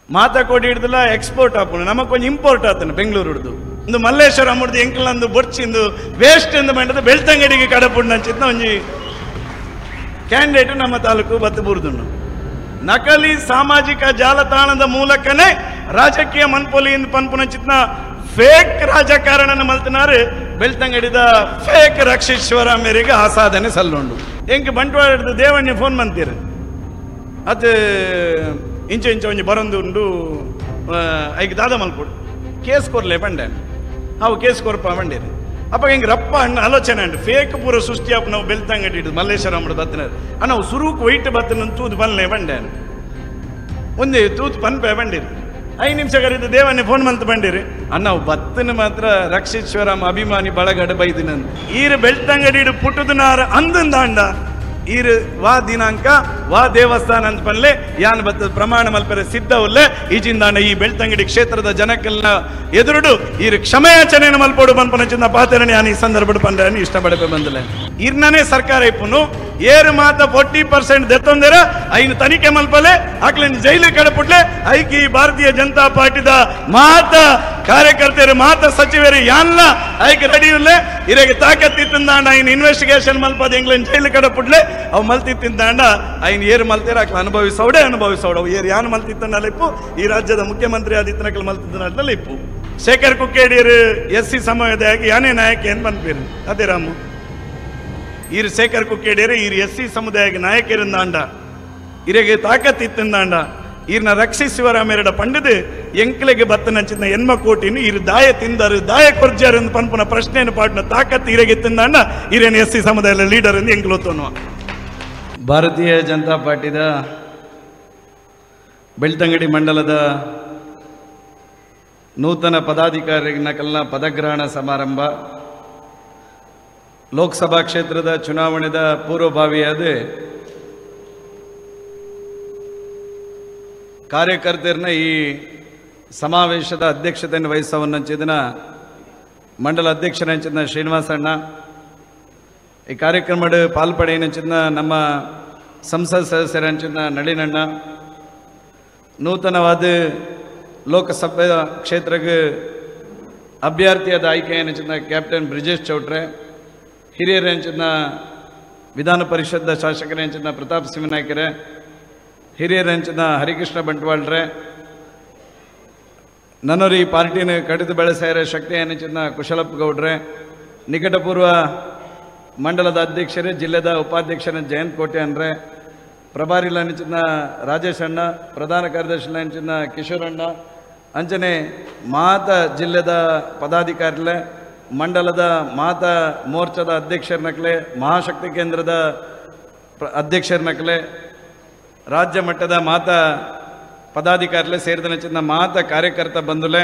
ಮಾತಾಕೋಟಿ ಹಿಡ್ದಲ್ಲ export ಆಪುಂಡು ನಮಕ್ ಒಂಜಿ ಇಂಪೋರ್ಟ್ ಆತನ ಬೆಂಗಳೂರು ಹಿಡ್ದು ಒಂದು ಮಲ್ಲೇಶ್ವರ ಮುಡ್ದು ಎಂಕಲಂದು ಬೊರ್ಚಿಂದು ವೇಸ್ಟ್ ಎಂದು ಮಂಡದ ಬೆಳ್ತಂಗಡಿಗೆ ಕಡಪುಂಡು ಅಂಚಿತ್ನ ಒಂಜಿ ಕ್ಯಾಂಡಿಡೇಟ್ ನಮ್ಮ ತಾಲೂಕು ಬತ್ತಬೂರ್ದುಂಡು. ನಕಲಿ ಸಾಮಾಜಿಕ ಜಾಲತಾಣದ ಮೂಲಕನೇ ರಾಜಕೀಯ ಮನ್ಪೊಲಿ ಎಂದು ಪನ್ಪುನಂಚಿತ್ನ ಫೇಕ್ ರಾಜಕಾರಣನ ಮಲ್ತನಾರು ಬೆಳ್ತಂಗಡಿದ ಫೇಕ್ ರಕ್ಷೇಶ್ವರ ಮೇರೆಗೆ ಆಸಾಧನೆ ಸಲ್ಲುಂಡು. ಎಂಕ್ ಬಂಟ್ವಾಳ ದೇವಣ್ಣ ಫೋನ್ ಮಂತೀರು ಅದು ಇಂಚ ಇಂಚ ಒಂಜಿ ಬರೊಂದು ಉಂಡು ಐಕ್ ದಾದ ಮಲ್ಪುಡು ಕೇಸ್ ಕೊರ್ಲೆ ಬಂಡೆ ಅವು ಕೇಸ್ ಕೊರ್ಪ ಬಂಡೇರು. ಅಪ್ಪ ಹಿಂಗೆ ರಪ್ಪ ಅಣ್ಣ ಆಲೋಚನೆ ಉಂಟು ಫೇಕ್ ಪೂರ ಸೃಷ್ಟಿ ಅಪ್ಪ ನಾವು ಬೆಳ್ತಂಗಡಿ ಇಡುದು ಮಲ್ಲೇಶ್ವರ ಅಂಬುಡು ಬತ್ತನಾರು ಅಣ್ಣ ಅವು ಸುರುಕು ವೈಟ್ ಬತ್ತನ ತೂದು ಬಲ್ಲೆ ಬಂಡೆ ಒಂದೇ ತೂತು ಪನ್ಪೆ ಬಂಡಿರು. 5 ನಿಮಿಷ ಕರೀದು ದೇವನ್ನೇ ಫೋನ್ ಮಂತ್ ಬಂಡಿರಿ ಅಣ್ಣ ಅವು ಬತ್ತನ ಮಾತ್ರ ರಕ್ಷೇಶ್ವರಮ್ಮ ಅಭಿಮಾನಿ ಬಳಗಡ ಬೈದಿನ ಈರು ಬೆಳ್ತಂಗಡಿ ಇಡು ಪುಟ್ಟುದನಾರ ಅಂದಂದಾಂಡ ಈರು ವಾ ದಿನಾಂಕ ವಾ ದೇವಸ್ಥಾನ ಅಂತ ಪನ್ಲೆ ಯಾನ್ ಬತ್ತದ ಪ್ರಮಾಣ ಮಲ್ಪರೆ ಸಿದ್ಧ ಉಲ್ಲೆ ಈಜಿಂದಾಂಡ ಈ ಬೆಳ್ತಂಗಡಿ ಕ್ಷೇತ್ರದ ಜನಕ್ಕೆಲ್ಲ ಎದುರುಡು ಈರು ಕ್ಷಮೆಯಾಚನೆಯನ್ನು ಮಲ್ಪೋಡು ಪನ್ಪನ ಪಾತ್ರನೆ ಯಾನ್ ಈ ಸಂದರ್ಭ ಪಂಡ್ರೆ ಇಷ್ಟಪಡಪೆ ಬಂದಲೆ. ಇರ್ನನೇ ಸರ್ಕಾರ ಇಪ್ಪುನು ಏರು ಮಾತ 40% ದೆತ್ತೊಂದರ ಐನು ತನಿಖೆ ಮಲ್ಪಲೆ ಆಕ್ಲೇನ್ ಜೈಲು ಕಡಪುಟ್ಲೆ ಐಕಿ ಭಾರತೀಯ ಜನತಾ ಪಾರ್ಟಿದ ಮಾತ ಕಾರ್ಯಕರ್ತರು ಮಾತ ಸಚಿವರು ಯಾನ್ಲ ಐಕ್ ರೆಡಿ ಉಲ್ಲೆ ಇರೆಗೆ ತಾಕತ್ತಿತ್ತಿಂದಾಂಡ ಐನ್ ಇನ್ವೆಸ್ಟಿಗೇಷನ್ ಮಲ್ಪದ ಎಂಗ್ಲೇನ್ ಜೈಲು ಕಡಪುಟ್ಲೆ ಅವು ಮಲ್ತಿತ್ತಿಂದಾಂಡ ಐನ್ ಏರು ಮಲ್ತೇರ ಆಕ್ಲ ಅನುಭವಿಸೋಡೆ ಅನುಭವಿಸೋಡು ಅವು ಏರು ಯಾನ್ ಮಲ್ತಿತ್ತಂಡಲ್ಲ ಇಪ್ಪು ಈ ರಾಜ್ಯದ ಮುಖ್ಯಮಂತ್ರಿ ಆದಿತ್ತನಕಲ್ ಮಲ್ತಿದ್ದಲ್ಲ ಇಪ್ಪು. ಶೇಖರ್ ಕುಕ್ಕೇಡಿಯರು ಎಸ್ ಸಿ ಸಮುದಾಯ ಯಾನೇ ನಾಯಕ ಏನ್ ಬಂದ್ಪೀರು ಅದೇ ರಾಮು ಈರು ಶೇಖರ್ ಕುಕ್ಕೇಡಿಯರು ಈರು ಎಸ್ ಸಿ ಸಮುದಾಯಕ್ಕೆ ನಾಯಕರಿಂದಾಂಡ ಇರೆಗೆ ತಾಕತ್ತಿತ್ತಂದಾಂಡ ಈರ್ನ ರಕ್ಷಿಸುವರ ಪಂಡದು ಎಂಕ್ಲೆಗೆ ಬತ್ತನಂಚಿನ ಎನ್ಮ ಕೋಟಿನ ಇರು ದಾಯ ತಿಂದರು ದಾಯ ಕೊರ್ಜಾರು ಎಂದು ಪನ್ಪುನ ಪ್ರಶ್ನೆಯನ್ನು ಪಾಡಿನ ತಾಕತ್ತು ಇರೆಗೆ ತಿಂದಾಂಡ ಇರೇನು ಎಸ್ ಸಿ ಸಮುದಾಯದ ಲೀಡರ್ ಎಂದು ಎಂಕ್ಲೋತೋನು. ಭಾರತೀಯ ಜನತಾ ಪಾರ್ಟಿದ ಬೆಳ್ತಂಗಡಿ ಮಂಡಲದ ನೂತನ ಪದಾಧಿಕಾರಿಗಳ ಪದಗ್ರಹಣ ಸಮಾರಂಭ ಲೋಕಸಭಾ ಕ್ಷೇತ್ರದ ಚುನಾವಣೆದ ಪೂರ್ವಭಾವಿಯಾದ ಕಾರ್ಯಕರ್ತರನ್ನ ಈ ಸಮಾವೇಶದ ಅಧ್ಯಕ್ಷತೆಯನ್ನು ವಹಿಸವನ್ನಂಚಿದನ ಮಂಡಲ ಅಧ್ಯಕ್ಷರಂಚಿದ ಶ್ರೀನಿವಾಸಣ್ಣ, ಈ ಕಾರ್ಯಕ್ರಮದ ಪಾಲ್ಪಡೆಯನಂಚಿದ ನಮ್ಮ ಸಂಸತ್ ಸದಸ್ಯರಂಚಿದ ನಳಿನಣ್ಣ, ನೂತನವಾದ ಲೋಕಸಭೆ ಕ್ಷೇತ್ರಕ್ಕೆ ಅಭ್ಯರ್ಥಿಯಾದ ಆಯ್ಕೆಯನಂಚಿದ ಕ್ಯಾಪ್ಟನ್ ಬ್ರಿಜೇಶ್ ಚೌಟ್ರೆ, ಹಿರಿಯರಂಚಿನ ವಿಧಾನ ಪರಿಷತ್ ಶಾಸಕರಂಚಿನ ಪ್ರತಾಪ್ ಸಿಂಹನಾಯ್ಕರೆ, ಹಿರಿಯರಂಚಿನ ಹರಿಕೃಷ್ಣ ಬಂಟ್ವಾಳ್ರೆ, ನನ್ನವರು ಈ ಪಾರ್ಟಿನ ಕಡಿದು ಬೆಳೆಸಾರ ಶಕ್ತಿ ಅನ್ನಚಿನ ಕುಶಲಪ್ಪ ಗೌಡ್ರೆ, ನಿಕಟಪೂರ್ವ ಮಂಡಲದ ಅಧ್ಯಕ್ಷರೇ ಜಿಲ್ಲೆದ ಉಪಾಧ್ಯಕ್ಷರ ಜಯಂತ್ ಕೋಟೆ ಅಂದ್ರೆ, ಪ್ರಭಾರಿ ಲಂಚಿನ ರಾಜೇಶ್ ಅಣ್ಣ, ಪ್ರಧಾನ ಕಾರ್ಯದರ್ಶಿ ಲಂಚಿನ ಕಿಶೋರ್ ಅಣ್ಣ, ಅಂಚನೆ ಮಾತ ಜಿಲ್ಲೆದ ಪದಾಧಿಕಾರಿಲೆ, ಮಂಡಲದ ಮಾತ ಮೋರ್ಚಾದ ಅಧ್ಯಕ್ಷರನಕ್ಲೆ, ಮಹಾಶಕ್ತಿ ಕೇಂದ್ರದ ಅಧ್ಯಕ್ಷರನಕ್ಲೆ, ರಾಜ್ಯ ಮಟ್ಟದ ಮಾತ ಪದಾಧಿಕಾರಿಲೆ ಸೇರಿದ ಮಾತ ಕಾರ್ಯಕರ್ತ ಬಂಧುಲೆ,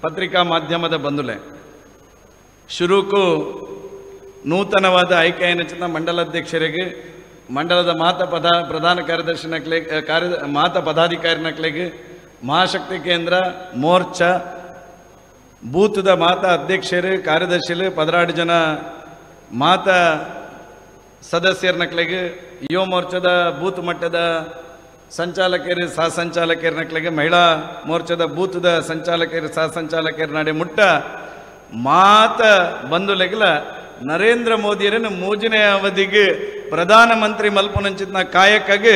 ಪತ್ರಿಕಾ ಮಾಧ್ಯಮದ ಬಂಧುಲೆ, ಶುರುಕು ನೂತನವಾದ ಆಯ್ಕೆಯನ್ನು ಮಂಡಲಾಧ್ಯಕ್ಷರಿಗೆ, ಮಂಡಲದ ಮಾತ ಪ್ರಧಾನ ಕಾರ್ಯದರ್ಶಿನಕ್ಲೆ, ಮಾತ ಪದಾಧಿಕಾರಿನಕ್ಲೆಗೆ, ಮಹಾಶಕ್ತಿ ಕೇಂದ್ರ ಮೋರ್ಚಾ ಬೂತದ ಮಾತ ಅಧ್ಯಕ್ಷರು ಕಾರ್ಯದರ್ಶಿಲು 16 ಜನ ಮಾತ ಸದಸ್ಯರನಕ್ಲೆಗೆ, ಯುವ ಮೋರ್ಚಾದ ಬೂತ್ ಮಟ್ಟದ ಸಂಚಾಲಕರು ಸಹ ಸಂಚಾಲಕರನಕ್ಲೆಗೆ, ಮಹಿಳಾ ಮೋರ್ಚಾದ ಬೂತದ ಸಂಚಾಲಕರು ಸಹ ಸಂಚಾಲಕರ ನಡೆ ಮುಟ್ಟ ಮಾತ ಬಂಧುಲೆಗಲ ನರೇಂದ್ರ ಮೋದಿಯರನ್ನು ಮೂಜನೇ ಅವಧಿಗೆ ಪ್ರಧಾನಮಂತ್ರಿ ಮಲ್ಪುನಂಚಿನ ಕಾಯಕ್ಕಾಗಿ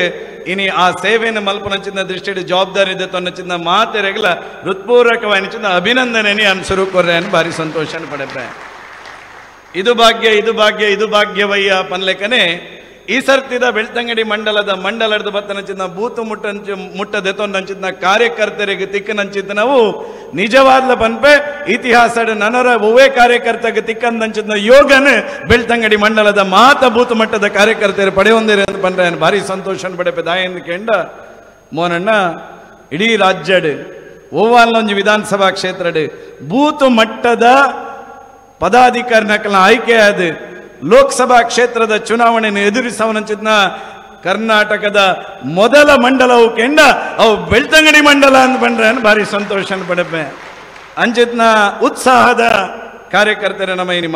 ಇನಿ ಆ ಸೇವೆಯನ್ನು ಮಲ್ಪುನಂಚಿನ ದೃಷ್ಟಿಯಲ್ಲಿ ಜವಾಬ್ದಾರಿ ಇದೆ ತನ್ನಚಿನ ಮಾತೆರೆಗಲ ಹೃತ್ಪೂರ್ವಕವಾದ ಅಭಿನಂದನೆ ಅನ್ಸರು ಕೊರ್ರೆ ಭಾರಿ ಸಂತೋಷ ಪಡೆಪೆ. ಇದು ಭಾಗ್ಯ ಇದು ಭಾಗ್ಯ ಇದು ಭಾಗ್ಯವಯ್ಯ ಪನ್ಲೆಕನೆ ಈ ಸರ್ತಿದ ಬೆಳ್ತಂಗಡಿ ಮಂಡಲದ ಮಂಡಲದ ಬತ್ತನಂಚಿನ ಬೂತು ಮುಟ್ಟಂಚು ಮುಟ್ಟದೆತೊಂದಂಚಿನ ಕಾರ್ಯಕರ್ತರಿಗೆ ತಿಕ್ಕನಂಚಿದ್ದ ನಾವು ನಿಜವಾದ್ಲ ಪನ್ಪೆ ಇತಿಹಾಸ ನನರ ಒವ್ವೇ ಕಾರ್ಯಕರ್ತಗೆ ತಿಕ್ಕಂದಂಚಿನ ಯೋಗನ ಬೆಳ್ತಂಗಡಿ ಮಂಡಲದ ಮಾತ ಬೂತು ಮಟ್ಟದ ಕಾರ್ಯಕರ್ತರು ಪಡೆಯೊಂದಿರ ಅಂತ ಪನ್ರೆ ಭಾರಿ ಸಂತೋಷ ಪಡೆಪೆ ದಾಯಂದು ಕೆಂಡ ಮೋನಣ್ಣ ಇಡೀ ರಾಜ್ಯಡ್ ಓವಾಲ್ನೊಂಜಿ ವಿಧಾನಸಭಾ ಕ್ಷೇತ್ರಡ್ ಬೂತು ಮಟ್ಟದ ಪದಾಧಿಕಾರಿನಕಲ ಆಯ್ಕೆಯಾದ ಲೋಕಸಭಾ ಕ್ಷೇತ್ರದ ಚುನಾವಣೆಯನ್ನು ಎದುರಿಸವನಂಚಿದ್ನ ಕರ್ನಾಟಕದ ಮೊದಲ ಮಂಡಲವು ಕೆಂಡ ಅವು ಬೆಳ್ತಂಗಡಿ ಮಂಡಲ ಅಂತ ಬಂದ್ರೆ ಭಾರಿ ಸಂತೋಷ ಪಡೆಪೆ. ಅಂಚಿತ್ನ ಉತ್ಸಾಹದ ಕಾರ್ಯಕರ್ತರ ನಮ್ಮ ಈ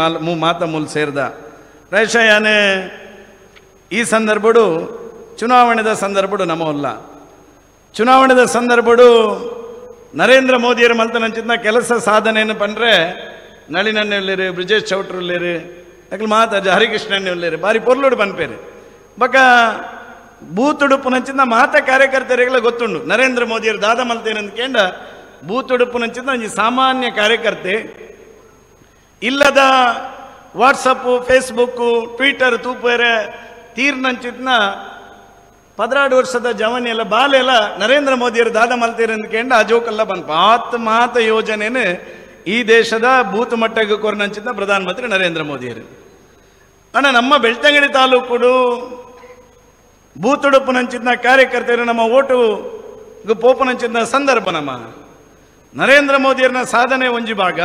ಮಾತ ಮೂಲ ಸೇರಿದ ಪ್ರಾಯಶಃ ಯಾನೆ ಈ ಸಂದರ್ಭಡು ಚುನಾವಣೆದ ಸಂದರ್ಭಡು ನಮ್ಮಲ್ಲ ಚುನಾವಣೆದ ಸಂದರ್ಭಡು ನರೇಂದ್ರ ಮೋದಿಯರ ಮಲ್ತನಂಚಿನ ಕೆಲಸ ಸಾಧನೆಯನ್ನು ಪಂಡ್ರೆ ನಳಿನನ್ನೇ ಬ್ರಿಜೇಶ್ ಚೌಟ್ರುಲ್ಲೇರು ಅಕ್ಲು ಮಾತಾಜ ಹರಿಕೃಷ್ಣನ್ನೇ ಉಳ್ಳೇರು ಬಾರಿ ಪೊರ್ಲುಡು ಪನ್ಪೇರು ಬಕ ಬೂತುಡುಪುನಂಚಿನ ಮಾತ ಕಾರ್ಯಕರ್ತರಿಗೆಲ್ಲ ಗೊತ್ತುಂಡು ನರೇಂದ್ರ ಮೋದಿಯರು ದಾದ ಮಲ್ತೇನಂತ ಕೇಂಡ ಬೂತುಡುಪುನಂಚಿನ ಒಂಜಿ ಸಾಮಾನ್ಯ ಕಾರ್ಯಕರ್ತೆ ಇಲ್ಲದ WhatsApp Facebook Twitter ತೂಪೇರೆ ತೀರ್ನಂಚಿನ 12 ವರ್ಷದ ಜವನಿಯೆಲ್ಲ ಬಾಲೆಲ್ಲ ನರೇಂದ್ರ ಮೋದಿಯರು ದಾದ ಮಲ್ತೇನೆ ಅಂತ ಕೇಂಡ ಆ ಜೋಕೆಲ್ಲ ಬಂತು ಆತ್ ಮಾತ ಯೋಜನೆನೇ ಈ ದೇಶದ ಬೂತ್ ಮಟ್ಟಕ್ಕೆ ಕೊರನಂಚಿನ ಪ್ರಧಾನಮಂತ್ರಿ ನರೇಂದ್ರ ಮೋದಿಯರು. ಅಣ್ಣ ನಮ್ಮ ಬೆಳ್ತಂಗಡಿ ತಾಲೂಕುಡು ಬೂತುಡುಪುನಂಚಿನ ಕಾರ್ಯಕರ್ತರು ನಮ್ಮ ಓಟು ಪೋಪುನಂಚಿನ ಸಂದರ್ಭ ನಮ್ಮ ನರೇಂದ್ರ ಮೋದಿಯರನ್ನ ಸಾಧನೆ ಒಂಜಿ ಭಾಗ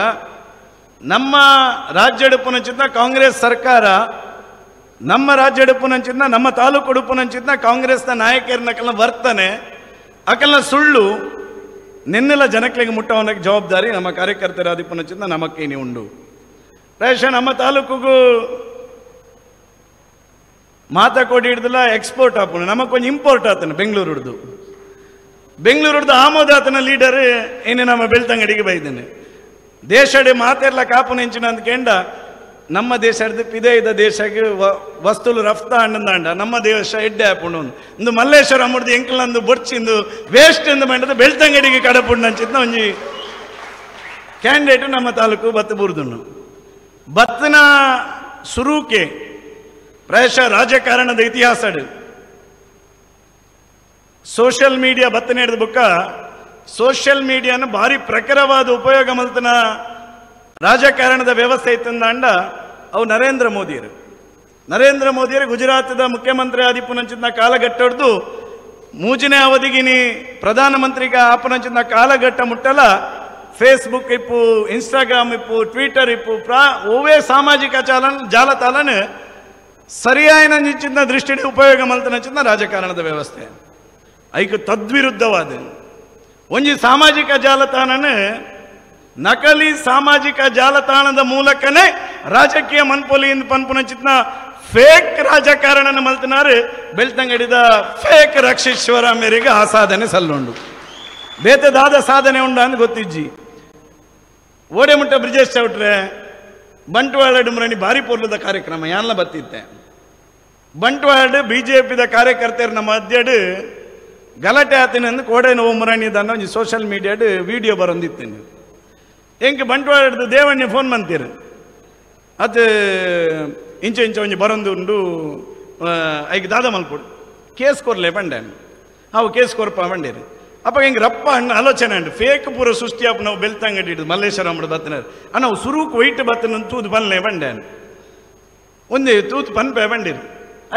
ನಮ್ಮ ರಾಜ್ಯಡುಪುನಂಚಿನ ಕಾಂಗ್ರೆಸ್ ಸರ್ಕಾರ ನಮ್ಮ ರಾಜ್ಯಡುಪುನಂಚಿನ ನಮ್ಮ ತಾಲೂಕು ಉಡುಪುನಂಚಿನ ಕಾಂಗ್ರೆಸ್ನ ನಾಯಕರನ್ನ ವರ್ತನೆ ಅಕಲ್ನ ಸುಳ್ಳು ನಿನ್ನೆಲ್ಲ ಜನಕ್ಳಿಗೆ ಮುಟ್ಟವನಕ್ಕೆ ಜವಾಬ್ದಾರಿ ನಮ್ಮ ಕಾರ್ಯಕರ್ತರ ಅಧಿಪುನಂಚಿನ ನಮಕ್ಕೇನೆ ಉಂಡು. ಪ್ರಾಯಶಃ ನಮ್ಮ ತಾಲೂಕಿಗೂ ಮಾತಾಕೋಡಿ ಹಿಡ್ದಲ್ಲ ಎಕ್ಸ್ಪೋರ್ಟ್ ಆಪುಂಡು ನಮಕ್ಕೊಂದು ಇಂಪೋರ್ಟ್ ಆತನ ಬೆಂಗಳೂರುಡ್ದು ಬೆಂಗಳೂರುಡ್ದು ಆಮೋದಾತನ ಲೀಡರ್ ಏನೇ ನಮ್ಮ ಬೆಳ್ತಂಗಡಿಗೆ ಬೈದೇನೆ ದೇಶಡೆ ಮಾತೆಲ್ಲ ಕಾಪು ನೆಂಚಿನ ಅಂತ ಕೇಂಡ ನಮ್ಮ ದೇಶ ಪಿದೆ ಇದ್ದ ದೇಶಕ್ಕೆ ವಸ್ತುಲು ರಫ್ತಾ ಅಣ್ಣಂದಾಂಡ ನಮ್ಮ ದೇಶ ಎಡ್ಡೆ ಆಪುಂಡು ಒಂದು ಮಲ್ಲೇಶ್ವರ ಅಮ್ಮಡ್ದು ಎಂಕಲ್ನಂದು ಬೊಡ್ಚಿಂದು ವೇಸ್ಟ್ ಎಂದು ಮಂಡದ ಬೆಳ್ತಂಗಡಿಗೆ ಕಡಪುಂಡು ಅಂಚಿದ್ನ ಒಂಜಿ ಕ್ಯಾಂಡಿಡೇಟ್ ನಮ್ಮ ತಾಲೂಕು ಬತ್ತು ಬೂರ್ದುಂಡು. ಬತ್ತಿನ ಸುರೂಕೆ ಪ್ರಾಯಶಃ ರಾಜಕಾರಣದ ಇತಿಹಾಸ ಸೋಷಿಯಲ್ ಮೀಡಿಯಾ ಬತ್ತನೆ ಹಿಡಿದ ಬುಕ್ಕ ಸೋಷಿಯಲ್ ಮೀಡಿಯಾನ ಭಾರಿ ಪ್ರಖರವಾದ ಉಪಯೋಗ ಮಲ್ತನ ರಾಜಕಾರಣದ ವ್ಯವಸ್ಥೆ ಇತ್ತಂದಾಂಡ ಅವು ನರೇಂದ್ರ ಮೋದಿಯರು. ನರೇಂದ್ರ ಮೋದಿಯರು ಗುಜರಾತದ ಮುಖ್ಯಮಂತ್ರಿ ಆದಿಪುನಂಚಿನ ಕಾಲಘಟ್ಟ ಮೂಜನೇ ಅವಧಿಗಿನಿ ಪ್ರಧಾನಮಂತ್ರಿಗೆ ಆಪನಂಚಿನ ಕಾಲಘಟ್ಟ ಮುಟ್ಟಲ ಫೇಸ್ಬುಕ್ ಇಪ್ಪು ಇನ್ಸ್ಟಾಗ್ರಾಮ್ ಇಪ್ಪು ಟ್ವಿಟರ್ ಇಪ್ಪು ಓವೇ ಸಾಮಾಜಿಕ ಜಾಲತಾಣನ ಸರಿಯಾದ ನಿಚ್ಚಿನ ದೃಷ್ಟಿಯಲ್ಲಿ ಉಪಯೋಗ ಮಲ್ತನಂಚಿನ ರಾಜಕಾರಣದ ವ್ಯವಸ್ಥೆ ಐಕ ತದ್ವಿರುದ್ಧವಾದ ಒಂಜಿ ಸಾಮಾಜಿಕ ಜಾಲತಾಣನ ನಕಲಿ ಸಾಮಾಜಿಕ ಜಾಲತಾಣದ ಮೂಲಕನೇ ರಾಜಕೀಯ ಮನ್ಪೊಲಿ ಪನ್ಪುನಂಚಿತ್ನ ಫೇಕ್ ರಾಜಕಾರಣನ ಮಲ್ತನಾರು ಬೆಳ್ತಂಗಡಿದ ಫೇಕ್ ರಕ್ಷೇಶ್ವರ ಮೇರೆಗೆ ಆ ಸಾಧನೆ ಸಲ್ಲುಂಡು ಬೇತದಾದ ಸಾಧನೆ ಉಂಡ ಅಂತ ಗೊತ್ತಿಜ್ಜಿ. ಓಡೆ ಮುಟ್ಟ ಬ್ರಿಜೇಶ್ ಚೌಟ್ರೆ ಬಂಟ್ವಾಳ ಡುಮ್ರಣಿ ಭಾರಿ ಪೊರ್ಲದ ಕಾರ್ಯಕ್ರಮ ಯಾನ್ಲ ಬತ್ತಿತ್ತೆ ಬಂಟ್ವಾಳ ಬಿಜೆಪಿದ ಕಾರ್ಯಕರ್ತರನ್ನ ಮಧ್ಯಡು ಗಲಾಟೆ ಆತಿನ ಕೋಡೆ ನೋವು ಮುರಣಿ ದಾನ ಒಂಜಿ ಸೋಷಿಯಲ್ ಮೀಡಿಯಾಡು ವಿಡಿಯೋ ಬರೊಂದಿತ್ತೇನೆ ಎಂಕ್ ಬಂಟ್ವಾಳದ ದೇವಣ್ಣ ಫೋನ್ ಮಂತೀರು ಅದು ಇಂಚ ಇಂಚ ಒಂಜಿ ಬರೊಂದು ಉಂಡು ಐಕ್ ದಾದ ಮಲ್ಪೊಡು ಕೇಸ್ ಕೊರ್ಲೆ ಬಂಡೆ ಅವು ಕೇಸ್ ಕೊರ್ಪ ಬಂಡೇರು ಅಪ್ಪ ಹಿಂಗೆ ರಪ್ಪ ಅಣ್ಣ ಆಲೋಚನೆ ಉಂಟು ಫೇಕ್ ಪೂರ ಸೃಷ್ಟಿ ಅಪ್ಪ ನಾವು ಬೆಳ್ತಂಗಡಿ ಹಿಡಿದು ಮಲ್ಲೇಶ್ವರ ಅಂಬಡು ಬತ್ತನಾರು ಅಣ್ಣ ನಾವು ಸುರುಕ್ ವೈಟ್ ಬತ್ತನ ತೂದು ಬನ್ಲೆ ಬಂಡೆ ಒಂದೇ ತೂತು ಪನ್ಪೆ ಬಂಡಿರು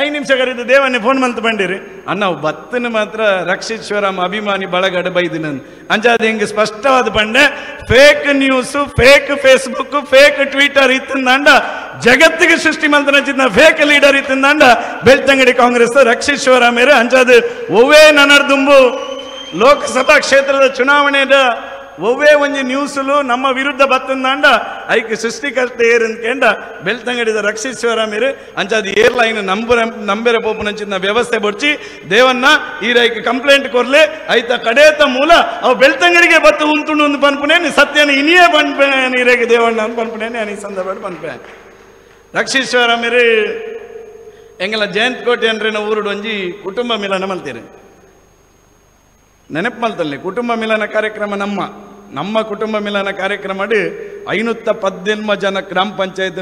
5 ನಿಮಿಷ ಕರೀದು ದೇವನ್ನೇ ಫೋನ್ ಮಂತ್ ಬಂಡಿರಿ ಅಣ್ಣ ನಾವು ಬತ್ತನ ಮಾತ್ರ ರಕ್ಷೇಶ್ವರಮ್ಮ ಅಭಿಮಾನಿ ಬಳಗಡ ಬೈದು ನಾನು ಅಂಜಾದ ಹಿಂಗೆ ಸ್ಪಷ್ಟವಾದ ಬಂಡೆ fake news fake Facebook fake Twitter ಇತ್ತಂದಾಂಡ ಜಗತ್ತಿಗೆ ಸೃಷ್ಟಿ ಮಂತ್ರನ ಫೇಕ್ ಲೀಡರ್ ಇತ್ತಂದಾಂಡ ಬೆಳ್ತಂಗಡಿ ಕಾಂಗ್ರೆಸ್ ರಕ್ಷೇಶ್ವರ ಮೇರೆ ಅಂಜಾದ ಒವ್ವೇ ನನರ್ದುಂಬು ಲೋಕಸಭಾ ಕ್ಷೇತ್ರದ ಚುನಾವಣೆಯ ಒವ್ವೇ ಒಂಜಿ ನ್ಯೂಸ್ಲು ನಮ್ಮ ವಿರುದ್ಧ ಬತ್ತಂದಾಂಡ ಐಕ್ ಸೃಷ್ಟಿಕರ್ತ ಏರಂದ್ಕೇಂಡ ಬೆಳ್ತಂಗಡಿದ ರಕ್ಷೇಶ್ವರ ಮೇರೆ ಅಂಚಾದ ಏರ್ಲೈನ್ ನಂಬೆರ ಪೋಪುನಂಚಿನ ವ್ಯವಸ್ಥೆ ಬೊಡ್ಚಿ ದೇವನ್ನ ಈ ರೈಕ್ ಕಂಪ್ಲೇಂಟ್ ಕೊರ್ಲೆ ಐತ ಕಡೇತ ಮೂಲ ಅವು ಬೆಳ್ತಂಗಡಿಗೆ ಬತ್ತು ಉಂಟುಂಡು ಒಂದು ಪನ್ಪುನೇ ಸತ್ಯನ ಇನಿಯೇ ಪನ್ಪೆ ನೀರೇಗೆ ದೇವಣ್ಣ ಅಂತ ಪನ್ಪುನೇ ನಾನು ಈ ಸಂದರ್ಭ ಪನ್ಪೆ. ರಕ್ಷೇಶ್ವರ ಮೇರೆ ಎಂಗಲ ಜಯಂತ್ ಕೋಟೆ ಅಂದ್ರೆ ನಾವು ಊರುಡು ಒಂಜಿ ಕುಟುಂಬ ಮಿಲನ ಮಲ್ತೀರಿ ನೆನಪು ಮಲ್ತಲ್ಲಿ ಕುಟುಂಬ ಮಿಲನ ಕಾರ್ಯಕ್ರಮ ನಮ್ಮ ನಮ್ಮ ಕುಟುಂಬ ಮಿಲನ ಕಾರ್ಯಕ್ರಮ 518 ಜನ ಗ್ರಾಮ ಪಂಚಾಯತ್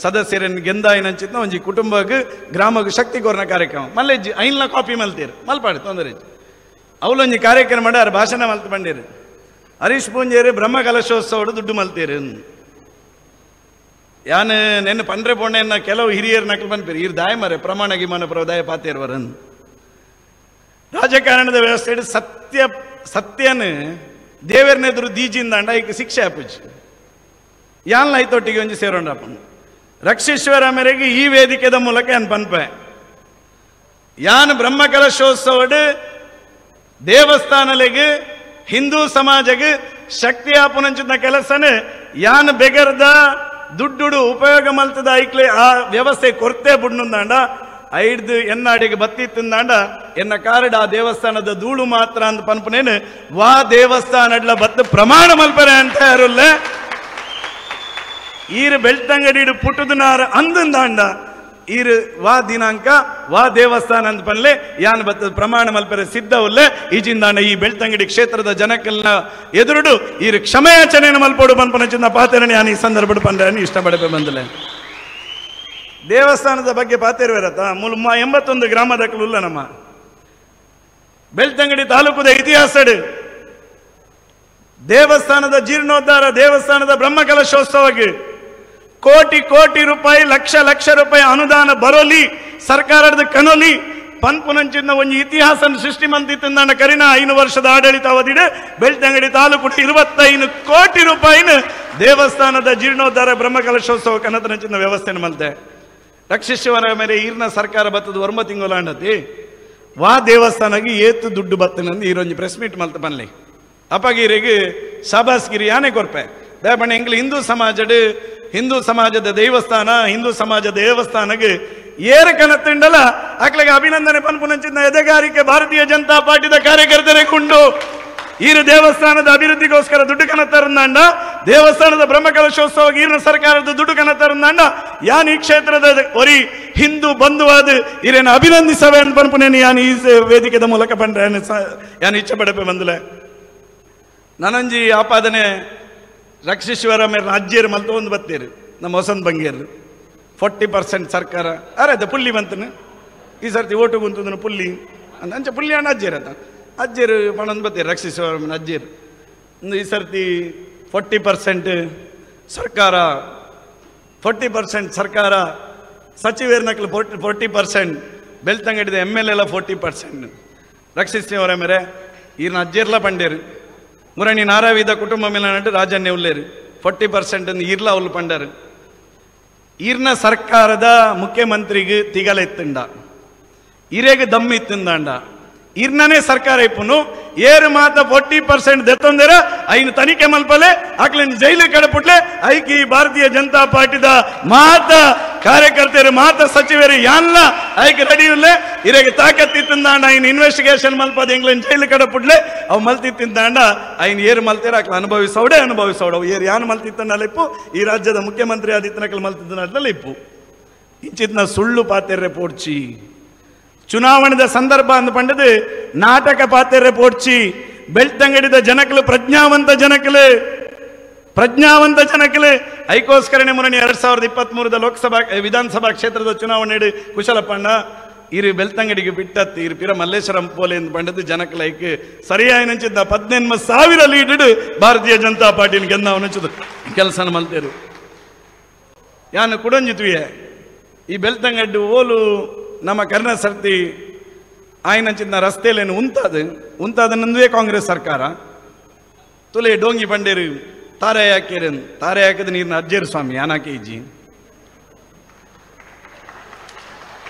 ಸದಸ್ಯರನ್ನು ಗೆಂದಾಯಿನಂಚಿತ್ನ ಒಂಜಿ ಕುಟುಂಬಕ್ಕೆ ಗ್ರಾಮಕ್ಕೆ ಶಕ್ತಿ ಕೋರ್ನ ಕಾರ್ಯಕ್ರಮ ಮಲ್ಲೆಜ್ಜಿ ಐನ್ಲ ಕಾಪಿ ಮಲ್ತೀರು ಮಲ್ಪಾಡಿ ತೊಂದರೆ ಅವಳೊಂಜಿ ಕಾರ್ಯಕ್ರಮ ಮಾಡಿ ಅವ್ರ ಭಾಷಣ ಮಲ್ತು ಬಂಡೀರು ಹರೀಶ್ ಪೂಂಜೇರಿ ಬ್ರಹ್ಮ ಕಲಶೋತ್ಸವ ದುಡ್ಡು ಮಲ್ತೀರು ಯಾನ್ ನೆನ್ನ ಪಂಡ್ರೆ ಪೋಣೆನ್ನ ಕೆಲವು ಹಿರಿಯರು ನಕಲು ಪನ್ಪೇರು ಇರ್ ದಾಯ ಮರೆ ಪ್ರಮಾಣ ಗಿಮಾನ ಪ್ರದಾಯ ಪಾತೇರ್ವರನ್ ರಾಜಕಾರಣದ ವ್ಯವಸ್ಥೆ ಸತ್ಯ ಸತ್ಯನ ದೇವರನೆದುರು ದೀಜಿಂದಾಂಡ ಈಗ ಶಿಕ್ಷೆ ಆಪುಜಿ ಯಾನ್ಲ ಐತೊಟ್ಟಿಗೆ ಒಂಜಿ ಸೇರೋಂಡಪ್ಪ ರಕ್ಷೇಶ್ವರ ಮೇರೆಗೆ ಈ ವೇದಿಕೆದ ಮೂಲಕ ಯಾನ್ ಪನ್ಪೆ ಯಾನ್ ಬ್ರಹ್ಮಕಲಶೋತ್ಸವಡು ದೇವಸ್ಥಾನಲೆಗೆ ಹಿಂದೂ ಸಮಾಜಗೆ ಶಕ್ತಿ ಆಪುನಂಚಿನ ಕೆಲಸನೇ ಯಾನ್ ಬೆಗರ್ದ ದುಡ್ಡುಡು ಉಪಯೋಗ ಮಲ್ತದ ಐಕ್ಲೆ ಆ ವ್ಯವಸ್ಥೆ ಕೊರತೆ ಬುಡ್ನುಂದಾಂಡ ಐದು ಎನ್ನಾಡಿಗೆ ಬತ್ತಿ ತಿಂದಾಂಡ ಎನ್ನ ಕಾರಡ ಆ ದೇವಸ್ಥಾನದ ಧೂಳು ಮಾತ್ರ ಅಂತ ಪನ್ಪನೇನು ವಾ ದೇವಸ್ಥಾನಡ್ಲ ಬತ್ತು ಪ್ರಮಾಣ ಮಲ್ಪರೆ ಅಂತ ಯಾರುಲ್ಲ. ಈರು ಬೆಳ್ತಂಗಡಿ ಪುಟ್ಟದನಾರ ಅಂದಂದಾಂಡ ಈರು ವಾ ದಿನಾಂಕ ವಾ ದೇವಸ್ಥಾನ ಅಂತ ಪನ್ಲೆ ಯಾನ್ ಬತ್ತದ ಪ್ರಮಾಣ ಮಲ್ಪರೆ ಸಿದ್ಧವುಲ್ಲೆ. ಈಜಿಂದಾಂಡ ಈ ಬೆಳ್ತಂಗಡಿ ಕ್ಷೇತ್ರದ ಜನಕ್ಕೆಲ್ಲ ಎದುರುಡು ಈರು ಕ್ಷಮೆಯಾಚನೆಯನ್ನು ಮಲ್ಪೋಡು ಪನ್ಪನ ಚಿನ್ನ ಪಾತೆರಣೆ ಯಾನ್ ಈ ಸಂದರ್ಭ ಪಂಡ್ರೆ ಇಷ್ಟಪಡಪೆ ಬಂದಲೆ. ದೇವಸ್ಥಾನದ ಬಗ್ಗೆ ಪಾತಿರುವಿರತ್ತ ಮೂಲ 81 ಗ್ರಾಮದಕ್ಕಲು ನಮ್ಮ ಬೆಳ್ತಂಗಡಿ ತಾಲೂಕುದ ಇತಿಹಾಸ ದೇವಸ್ಥಾನದ ಜೀರ್ಣೋದ್ಧಾರ, ದೇವಸ್ಥಾನದ ಬ್ರಹ್ಮಕಲಶೋತ್ಸವಕ್ಕೆ ಕೋಟಿ ಕೋಟಿ ರೂಪಾಯಿ ಲಕ್ಷ ಲಕ್ಷ ರೂಪಾಯಿ ಅನುದಾನ ಬರೋಲಿ ಸರ್ಕಾರದ ಕನೋಲಿ ಪನ್ಪುನಂಚಿನ ಒಂದು ಇತಿಹಾಸ ಸೃಷ್ಟಿ ಮಂತಿತ್ತಂದಾಂಡ ಕರಿನ 5 ವರ್ಷದ ಆಡಳಿತ ಅವಧಿಡೆ ಬೆಳ್ತಂಗಡಿ ತಾಲೂಕು 25 ಕೋಟಿ ರೂಪಾಯಿನ ದೇವಸ್ಥಾನದ ಜೀರ್ಣೋದ್ಧಾರ ಬ್ರಹ್ಮಕಲಶೋತ್ಸವ ಕನತನಂಚಿನ ವ್ಯವಸ್ಥೆನ ಮಲ್ತೆ. ರಕ್ಷಿಸುವರ ಮೇಲೆ ಈರ್ನ ಸರ್ಕಾರ ಬತ್ತದ 9 ತಿಂಗಳು ವಾ ದೇವಸ್ಥಾನಕ್ಕೆ ಏತು ದುಡ್ಡು ಬತ್ತನಂದು ಈರೊಂಜಿ ಪ್ರೆಸ್ ಮೀಟ್ ಮಲ್ತ ಪನ್ಲಿ ಅಪಗೀರಿಗೆ ಶಾಬಾಸ್ಗಿರಿ ಯಾನೆ ಕೊರ್ಪೆ ದಯಪಣ್ಣ ಎಂಗ್ಲ ಹಿಂದೂ ಸಮಾಜಡ್ ಹಿಂದೂ ಸಮಾಜದ ದೇವಸ್ಥಾನ ಹಿಂದೂ ಸಮಾಜ ದೇವಸ್ಥಾನಕ್ಕೆ ಏರ ಕನತ್ತುಂಡಲ ಅಕ್ಲೆಗೆ ಅಭಿನಂದನೆ ಪನ್ಪುನಂಚಿನ ಎದೆಗಾರಿಕೆ ಭಾರತೀಯ ಜನತಾ ಪಾರ್ಟಿದ ಕಾರ್ಯಕರ್ತರೇ ಕುಂಡು. ಈರು ದೇವಸ್ಥಾನದ ಅಭಿವೃದ್ಧಿಗೋಸ್ಕರ ದುಡ್ಡು ಕನತರಂದಾಂಡ, ದೇವಸ್ಥಾನದ ಬ್ರಹ್ಮಕಲಶೋತ್ಸವ ಈರಿನ ಸರ್ಕಾರದ ದುಡ್ಡು ಕನತರಂದಾಂಡ ಯಾನ್ ಈ ಕ್ಷೇತ್ರದ ಒರಿ ಹಿಂದೂ ಬಂಧುವಾದ ಈರೇನು ಅಭಿನಂದಿಸವೆ ಅಂತ ಪನ್ಪುನೇನು ಯಾನ್ ಈ ವೇದಿಕೆದ ಮೂಲಕ ಪಂಡ್ರೆ ಯಾನ್ ಇಚ್ಛೆ ಪಡಪೆ ಬಂದಲೆ. ನಾನೊಂಜಿ ಆಪಾದನೆ ರಕ್ಷಿಶ್ವರ ಮೇಲೆ ಅಜ್ಜಿಯರು ಮಲ್ತ ಒಂದು ಬತ್ತೀರು ನಮ್ಮ ವಸಂತ ಬಂಗೇರು 40% ಸರ್ಕಾರ ಅರೆ ಅದ ಪುಲ್ಲಿ ಬಂತನು ಈ ಸರ್ತಿ ಓಟು ಗುಂತದನು ಪುಲ್ಲಿ ಅಂತ ಅಂಚೆ ಪುಲ್ಲಿ ಅಣ್ಣ ಅಜ್ಜಿಯರ್ ಅಂತ ಅಜ್ಜಿಯರು ಪಣೊಂದು ಬತ್ತೀರು ರಕ್ಷಿಶ್ವರ ಅಜ್ಜಿಯರು ಈ ಸರ್ತಿ 40% ಸರ್ಕಾರ 40% ಸರ್ಕಾರ ಸಚಿವರ್ನಕ್ಲು 40% ಬೆಳ್ತಂಗಡಿದ M L ಎಲ್ಲ 40% ರಕ್ಷಿಸಿಯವರ ಮೇರೆ ಈರ್ನ ಅಜ್ಜಿಯರ್ಲ ಪಂಡೇರು ಮುರಣಿ ನಾರಾವಿದ ಕುಟುಂಬ ಮೇಲೆ ನಟ್ಟು ರಾಜನ್ಯ ಉಲ್ಲೇರು 40% ಈರ್ಲ ಅವ್ಲು ಪಂಡರು. ಈರ್ನ ಸರ್ಕಾರದ ಮುಖ್ಯಮಂತ್ರಿಗೆ ತಿಗಲ ಎತ್ತುಂಡ ಇರೇಗ ದಮ್ ಇತ್ತುಂದಾಂಡ ಈರ್ನನೇ ಸರ್ಕಾರ ಇಪ್ಪನು ಏರು ಮಾತ 40% ದೆತ್ತೊಂದರ ಐನು ತನಿಖೆ ಮಲ್ಪಲೆ ಆಕ್ಲಿನ ಜೈಲು ಕಡಪುಟ್ಲೆ ಐಕಿ ಭಾರತೀಯ ಜನತಾ ಪಾರ್ಟಿದ ಮಾತ ಕಾರ್ಯಕರ್ತರು ಮಾತ ಸಚಿವರು ಯಾನ್ಲ ಐಕೆ ರೆಡಿ ಇಲ್ಲೇ ಇರೇಗ ತಾಕತ್ತಿತ್ತಂದಾಂಡ ಐನು ಇನ್ವೆಸ್ಟಿಗೇಷನ್ ಮಲ್ಪದ ಎಂಗ್ಲನ್ ಜೈಲು ಕಡಪುಟ್ಲೆ ಅವು ಮಲ್ತಿತ್ತಿಂದಾಂಡ ಐನು ಏರು ಮಲ್ತೇರ ಆಕ್ಲ ಅನುಭವಿಸೋಡೆ ಅನುಭವಿಸೋಡ ಅವು ಏರು ಯಾನ್ ಮಲ್ತಿತ್ತಂಡಲ್ಲ ಇಪ್ಪು ಈ ರಾಜ್ಯದ ಮುಖ್ಯಮಂತ್ರಿ ಆದಿತ್ತನಕಲ್ ಮಲ್ತಿದ್ದನಲ್ಲ ಇಪ್ಪು. ಇಂಚಿತ್ನ ಸುಳ್ಳು ಪಾತೆರ್ರೆ ಪೋಡ್ಚಿ ಚುನಾವಣೆದ ಸಂದರ್ಭ ಅಂದು ಪಂಡದು ನಾಟಕ ಪಾತೆರ್ರೆ ಪೋಡ್ಚಿ ಬೆಳ್ತಂಗಡಿದ ಜನಕಲು ಪ್ರಜ್ಞಾವಂತ ಜನಕಲು ಪ್ರಜ್ಞಾವಂತ ಜನಕಲು ಐಕೋಸ್ಕರನೇ ಮುರಣಿ 2023 ಲೋಕಸಭಾ ವಿಧಾನಸಭಾ ಕ್ಷೇತ್ರದ ಚುನಾವಣೆ ಕುಶಲಪ್ಪಣ್ಣ ಇರು ಬೆಳ್ತಂಗಡಿಗೆ ಬಿಟ್ಟತ್ತು ಇರು ಪಿರ ಮಲ್ಲೇಶ್ವರಂ ಪೋಲೆ ಎಂದು ಪಂಡದು ಜನಕಲ ಐಕ್ ಸರಿಯಾಗಿ ನಂಚಿದ್ದ 18,000 ಲೀಡ್ ಭಾರತೀಯ ಜನತಾ ಪಾರ್ಟಿನ ಗೆದ್ದವು ನಂಚದು ಕೆಲಸನ ಮಲ್ತೇರು. ಯಾನು ಕುಡಂಜಿತ್ವಿಯೇ ಈ ಬೆಳ್ತಂಗಡ್ಡು ಓಲು ನಮ್ಮ ಕರ್ನ ಸರ್ತಿ ಆಯ್ನಂಚಿನ ರಸ್ತೆಯಲ್ಲೇನು ಉಂತಾದ ಉಂತಾದ ಕಾಂಗ್ರೆಸ್ ಸರ್ಕಾರ ತುಲೆ ಡೋಂಗಿ ಬಂಡೇರು ತಾರೆ ಹಾಕೇರು ತಾರೆ ಹಾಕಿದ ನೀರಿನ ಅಜ್ಜೇರು ಸ್ವಾಮಿ ಯಾನಾಕೆ ಇಜ್ಜಿ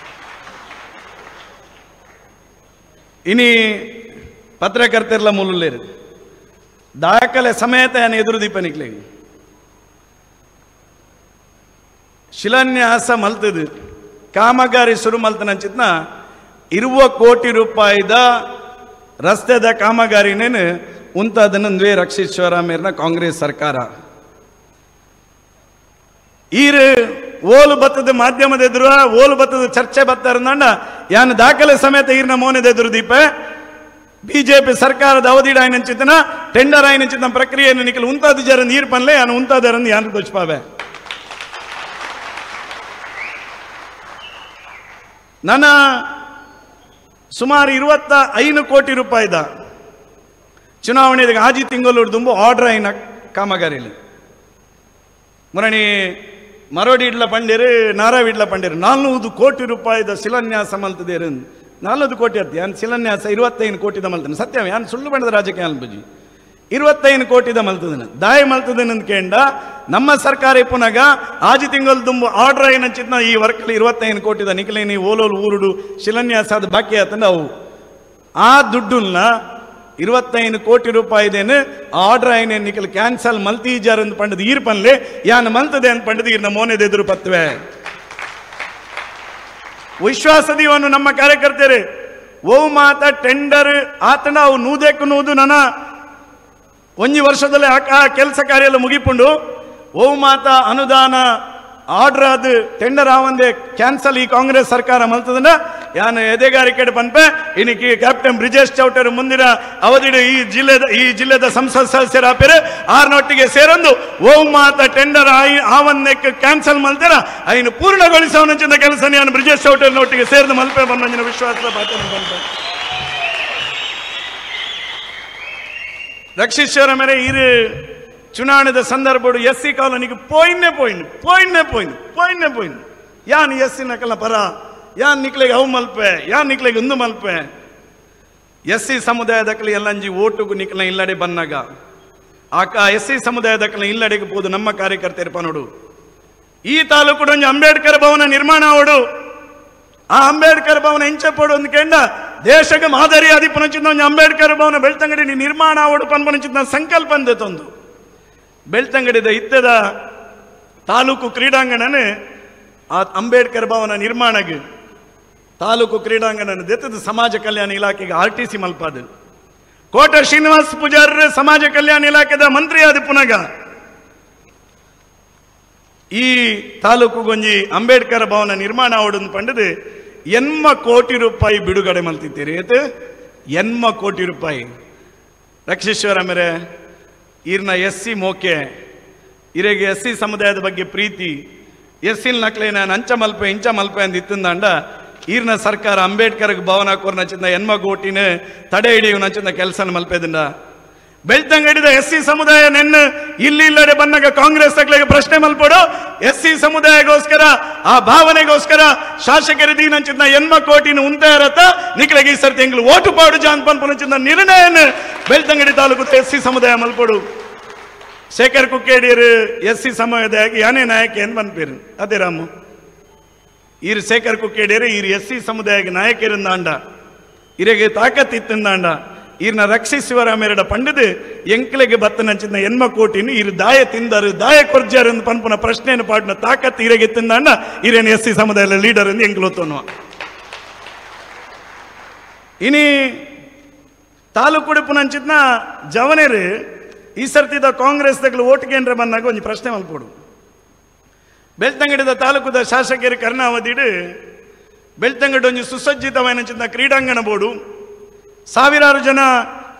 ಇನಿ ಪತ್ರಕರ್ತರ್ಲ ಮೂಲುಲ್ಲೇರು ದಾಖಲೆ ಸಮೇತ ಯಾನ ಎದುರು ದೀಪನಿಕ್ಲೆ ಶಿಲಾನ್ಯಾಸ ಮಲ್ತದು ಕಾಮಗಾರಿ ಶುರು ಮಲ್ತನಂಚಿತ್ನ 20 ಕೋಟಿ ರೂಪಾಯಿದ ರಸ್ತೆದ ಕಾಮಗಾರಿನೇನು ಉಂತಾದನಂದ್ವೇ ರಕ್ಷಿಶ್ವರ ಮೇರ್ನ ಕಾಂಗ್ರೆಸ್ ಸರ್ಕಾರ. ಈರು ಓಲು ಬತ್ತದ ಮಾಧ್ಯಮದ ಎದುರು ಓಲು ಬತ್ತದ ಚರ್ಚೆ ಬತ್ತಾರಂದ ಯಾನು ದಾಖಲೆ ಸಮೇತ ಈರ್ನ ಮೋನದ ಎದುರು ದೀಪ ಬಿಜೆಪಿ ಸರ್ಕಾರದ ಅವಧಿಡ ಆಯ್ನಂಚಿತನ ಟೆಂಡರ್ ಆಯ್ನಂಚಿತನ ಪ್ರಕ್ರಿಯೆಯನ್ನು ನಿಖಲ್ ಉಂತಾದ ಜರ ನೀರು ಪನ್ಲೆ ಯಾನು ಉಂತಾದರಂದು ಯಾನು ದೊಚ್ಪಾವೆ. ನನ್ನ ಸುಮಾರು 25 ಕೋಟಿ ರೂಪಾಯಿದ ಚುನಾವಣೆ ಆಜಿ ತಿಂಗಳು ದುಂಬು ಆರ್ಡರ್ ಆಯ್ನ ಕಾಮಗಾರಿಲಿ ಮುರಣಿ ಮರೋಡಿ ಇಡ್ಲ ಪಂಡೇರು ನಾರಾವಿಡ್ಲ ಪಂಡೇರು 400 ಕೋಟಿ ರೂಪಾಯಿದ ಶಿಲಾನ್ಯಾಸ ಮಲ್ತದೇರು 400 ಕೋಟಿ ಅತ್ತಿ ಯಾನ್ ಶಿಲಾನ್ಯಾಸ 25 ಕೋಟಿದ ಮಲ್ತನ ಸತ್ಯ ಯಾನ್ ಸುಳ್ಳು ಬಣ್ಣದ ರಾಜಕೀಯ ಅನ್ಬುಜಿ 25 ಕೋಟಿದ ಮಲ್ತದನ ದಾಯ ಮಲ್ತದನ ಕೇಂಡ ನಮ್ಮ ಸರ್ಕಾರ ಇಪ್ಪುನಾಗ ಆಜಿ ತಿಂಗಳು ದುಂಬು ಆರ್ಡರ್ ಏನಂಚಿತ್ನ ಈ ವರ್ಕಲ್ಲಿ 25 ಕೋಟಿದ ನಿಖಲೇನಿ ಓಲೋಲು ಊರುಡು ಶಿಲಾನ್ಯಾಸ ಅದು ಬಾಕಿ ಆತಂದ ಅವು ಆ ದುಡ್ಡುನ್ನ 25 ಕೋಟಿ ರೂಪಾಯಿದೇನು ಆರ್ಡರ್ ಐನೆ ನಿಖಲ್ ಕ್ಯಾನ್ಸಲ್ ಮಲ್ತೀಜಾರ್ ಅಂತ ಪಂಡದ ಈರ್ ಪನ್ಲೆ ಯಾನ್ ಮಲ್ತದೆ ಅಂತ ಪಂಡದ ಈರ್ನ ಮೋನೆದ ಎದುರು ಪತ್ವೆ. ವಿಶ್ವಾಸದೀವನ್ನು ನಮ್ಮ ಕಾರ್ಯಕರ್ತರು ಓ ಮಾತ ಟೆಂಡರ್ ಆತನ ಅವು ನೂದೆಕ್ಕು ನೂದು ನನ್ನ ಒಂಜಿ ವರ್ಷದಲ್ಲಿ ಆ ಕೆಲಸ ಕಾರ್ಯ ಎಲ್ಲ ಮುಗಿಪುಂಡು ಓ ಮಾತ ಅನುದಾನ ಆರ್ಡರ್ ಅದು ಟೆಂಡರ್ ಆವಂದೆ ಕ್ಯಾನ್ಸಲ್ ಈ ಕಾಂಗ್ರೆಸ್ ಸರ್ಕಾರ ಮಲ್ತದನ್ನ ಯಾನು ಎದೆಗಾರಿಕೆ ಪನ್ಪೆ ಇನ್ನಿಕ್ಕಿ ಕ್ಯಾಪ್ಟನ್ ಬ್ರಿಜೇಶ್ ಚೌಟರ್ ಮುಂದಿನ ಅವಧಿಡು ಈ ಜಿಲ್ಲೆದ ಸಂಸತ್ ಸದಸ್ಯರ ಆಪೇರು ಆರ್ನೊಟ್ಟಿಗೆ ಸೇರೊಂದು ಓ ಮಾತ ಟೆಂಡರ್ ಆವನ್ನೆಕ್ ಕ್ಯಾನ್ಸಲ್ ಮಲ್ತಾರ ಐನು ಪೂರ್ಣಗೊಳಿಸವನಂಚಿನ ಕೆಲಸ ಯಾನು ಬ್ರಿಜೇಶ್ ಚೌಟರ್ನೊಟ್ಟಿಗೆ ಸೇರಿದ ಮಲ್ಪೆ ಬಂದ ವಿಶ್ವಾಸದ ಪಾತ್ರ ಪನ್ಪೆ. ರಕ್ಷಿಶ್ವರ ಮೇಲೆ ಇರು ಚುನಾವಣೆದ ಸಂದರ್ಭಡು ಎಸ್ ಸಿ ಕಾಲೋನಿಗೆ ಪೋಯಿನ್ನೇ ಪೋಯಿನ್ ಪೋಯಿನ್ನೇ ಪೋಯಿನ್ ಪೋಯಿನ್ನೇ ಪೋಯಿನ್ ಯಾನ್ ಎಸ್ ಸಿ ನಕಲ ಪರ ಯಾನ್ ನಿಕ್ಲೆಗೆ ಅವು ಮಲ್ಪೆ ಯಾನ್ ನಿಕ್ಲೆಗೆ ಒಂದು ಮಲ್ಪೆ ಎಸ್ ಸಿ ಸಮುದಾಯದಕ್ಕಲಿ ಎಲ್ಲಂಜಿ ಓಟುಗು ನಿಕ್ಲ ಇಲ್ಲಡೆ ಬನ್ನಾಗ ಆಕ ಎಸ್ ಸಿ ಸಮುದಾಯದಕ್ಕಲ ಇಲ್ಲಡೆಗೆ ಹೋದು ನಮ್ಮ ಕಾರ್ಯಕರ್ತರು ಪನೋಡು ಈ ತಾಲೂಕು ಒಂಜಿ ಅಂಬೇಡ್ಕರ್ ಭವನ ನಿರ್ಮಾಣ ಅವಡು ಆ ಅಂಬೇಡ್ಕರ್ ಭವನ ಇಂಚಪೋಡು ಒಂದು ಕೆಂಡ ದೇಶಕ್ಕೆ ಮಾದರಿ ಅದಿಪನಚಿಂದ ಒಂಜಿ ಅಂಬೇಡ್ಕರ್ ಭವನ ಬೆಳ್ತಂಗಡಿ ನಿರ್ಮಾಣ ಅವಡು ಪನ್ಪನಚಿಂದ ಸಂಕಲ್ಪ ಅಂದೆತೊಂದು ಬೆಳ್ತಂಗಡಿದ ಇತ್ತದ ತಾಲೂಕು ಕ್ರೀಡಾಂಗಣನೇ ಆ ಅಂಬೇಡ್ಕರ್ ಭವನ ನಿರ್ಮಾಣಗೆ ತಾಲೂಕು ಕ್ರೀಡಾಂಗಣ ದೆತ್ತದ ಸಮಾಜ ಕಲ್ಯಾಣ ಇಲಾಖೆಗೆ R T C ಮಲ್ಪಾದ Kota Srinivas ಪೂಜಾರರು ಸಮಾಜ ಕಲ್ಯಾಣ ಇಲಾಖೆದ ಮಂತ್ರಿ ಆದ ಪುನಗ ಈ ತಾಲೂಕುಗೊಂಜಿ ಅಂಬೇಡ್ಕರ್ ಭವನ ನಿರ್ಮಾಣ ಅವಡನ್ನು ಪಂಡದು 80 ಕೋಟಿ ರೂಪಾಯಿ ಬಿಡುಗಡೆ ಮಲ್ತಿತ್ತೀರಿ ಏತು 80 ಕೋಟಿ ರೂಪಾಯಿ. ರಕ್ಷೇಶ್ವರ ಮೇರೆ ಈರ್ನ ಎಸ್ ಸಿ ಮೋಕೆ ಇರೆಗೆ ಎಸ್ ಸಿ ಸಮುದಾಯದ ಬಗ್ಗೆ ಪ್ರೀತಿ ಎಸ್ ಸಿ ನಕ್ಲೆ ನಾನು ಅಂಚ ಮಲ್ಪೆ ಇಂಚ ಮಲ್ಪೆ ಅಂದ ಇತ್ತಿಂದಾಂಡ ಈರ್ನ ಸರ್ಕಾರ ಅಂಬೇಡ್ಕರ್ ಭವನ ಕೋರ್ನಚಿಂದ 80 ಕೋಟಿನ ತಡೆ ಹಿಡಿಯುವ ಕೆಲಸ ಮಲ್ಪೆದಿಂದ ಬೆಳ್ತಂಗಡಿದ ಎಸ್ ಸಿ ಸಮುದಾಯ ನೆನ್ನ ಇಲ್ಲಿ ಇಲ್ಲಡೆ ಬಂದಾಗ ಕಾಂಗ್ರೆಸ್ ತಕ್ಲೆಗೆ ಪ್ರಶ್ನೆ ಮಲ್ಪಡು ಎಸ್ ಸಿ ಸಮುದಾಯಗೋಸ್ಕರ ಆ ಭಾವನೆಗೋಸ್ಕರ ಶಾಸಕರ ದೀನಂಚಿನ 80 ಕೋಟಿನ ಉಂತಾರತ್ತ ನಿಕ್ಲೆಗೆ ಈ ಸರ್ತಿ ಎಂಗ್ಲು ಓಟು ಪಾಡು ಜಾನ್ ಪನ್ಪನಚಿಂದ ನಿರ್ಣಯನ ಬೆಳ್ತಂಗಡಿ ತಾಲೂಕು ಎಸ್ ಸಿ ಸಮುದಾಯ ಮಲ್ಪಡು. ಶೇಖರ್ ಕುಕ್ಕೇಡಿಯರು ಎಸ್ ಸಿ ಸಮುದಾಯ ಯಾನೇ ನಾಯಕ ಏನ್ ಬನ್ಪೇರು ಅದೇ ರಾಮು ಈರು ಶೇಖರ್ ಕುಕ್ಕೇಡಿಯರು ಈರು ಎಸ್ ಸಿ ಸಮುದಾಯಕ್ಕೆ ನಾಯಕರಿಂದಾಂಡ ಇರೆಗೆ ತಾಕತ್ ಇತ್ತಿಂದಾಂಡ ಈರ್ನ ರಕ್ಷಿಸುವರ ಪಂಡದು ಎಂಕ್ಲೆಗೆ ಬತ್ತನಂಚಿನ 80 ಕೋಟಿನ ಇರು ದಾಯ ತಿಂದರು ದಾಯ ಕೊರ್ಜಾರು ಪನ್ಪುನ ಪ್ರಶ್ನೆಯನ್ನು ಪಾಡಿನ ತಾಕತ್ ಇರೆಗೆ ತಿಂದಾಂಡ ಇರೇನು ಎಸ್ ಸಿ ಸಮುದಾಯದ ಲೀಡರ್ ಎಂದು ಎಂಕ್ಲೋತೋನುವ. ಇನಿ ತಾಲೂಕು ನಂಚಿನ ಜವನೇರು ಈ ಸರ್ತಿದ ಕಾಂಗ್ರೆಸ್ ತಗಲು ಓಟ್ ಕೇಂದ್ರ ಬಂದಾಗ ಒಂದು ಪ್ರಶ್ನೆ ಮಲ್ಪೋಡು. ಬೆಳ್ತಂಗಡಿದ ತಾಲೂಕುದ ಶಾಸಕರು ಕರ್ಣಾವಧಿಡು ಬೆಳ್ತಂಗಡಿ ಒಂದು ಸುಸಜ್ಜಿತವಾದ ಕ್ರೀಡಾಂಗಣ ಬೋರ್ಡು ಸಾವಿರಾರು ಜನ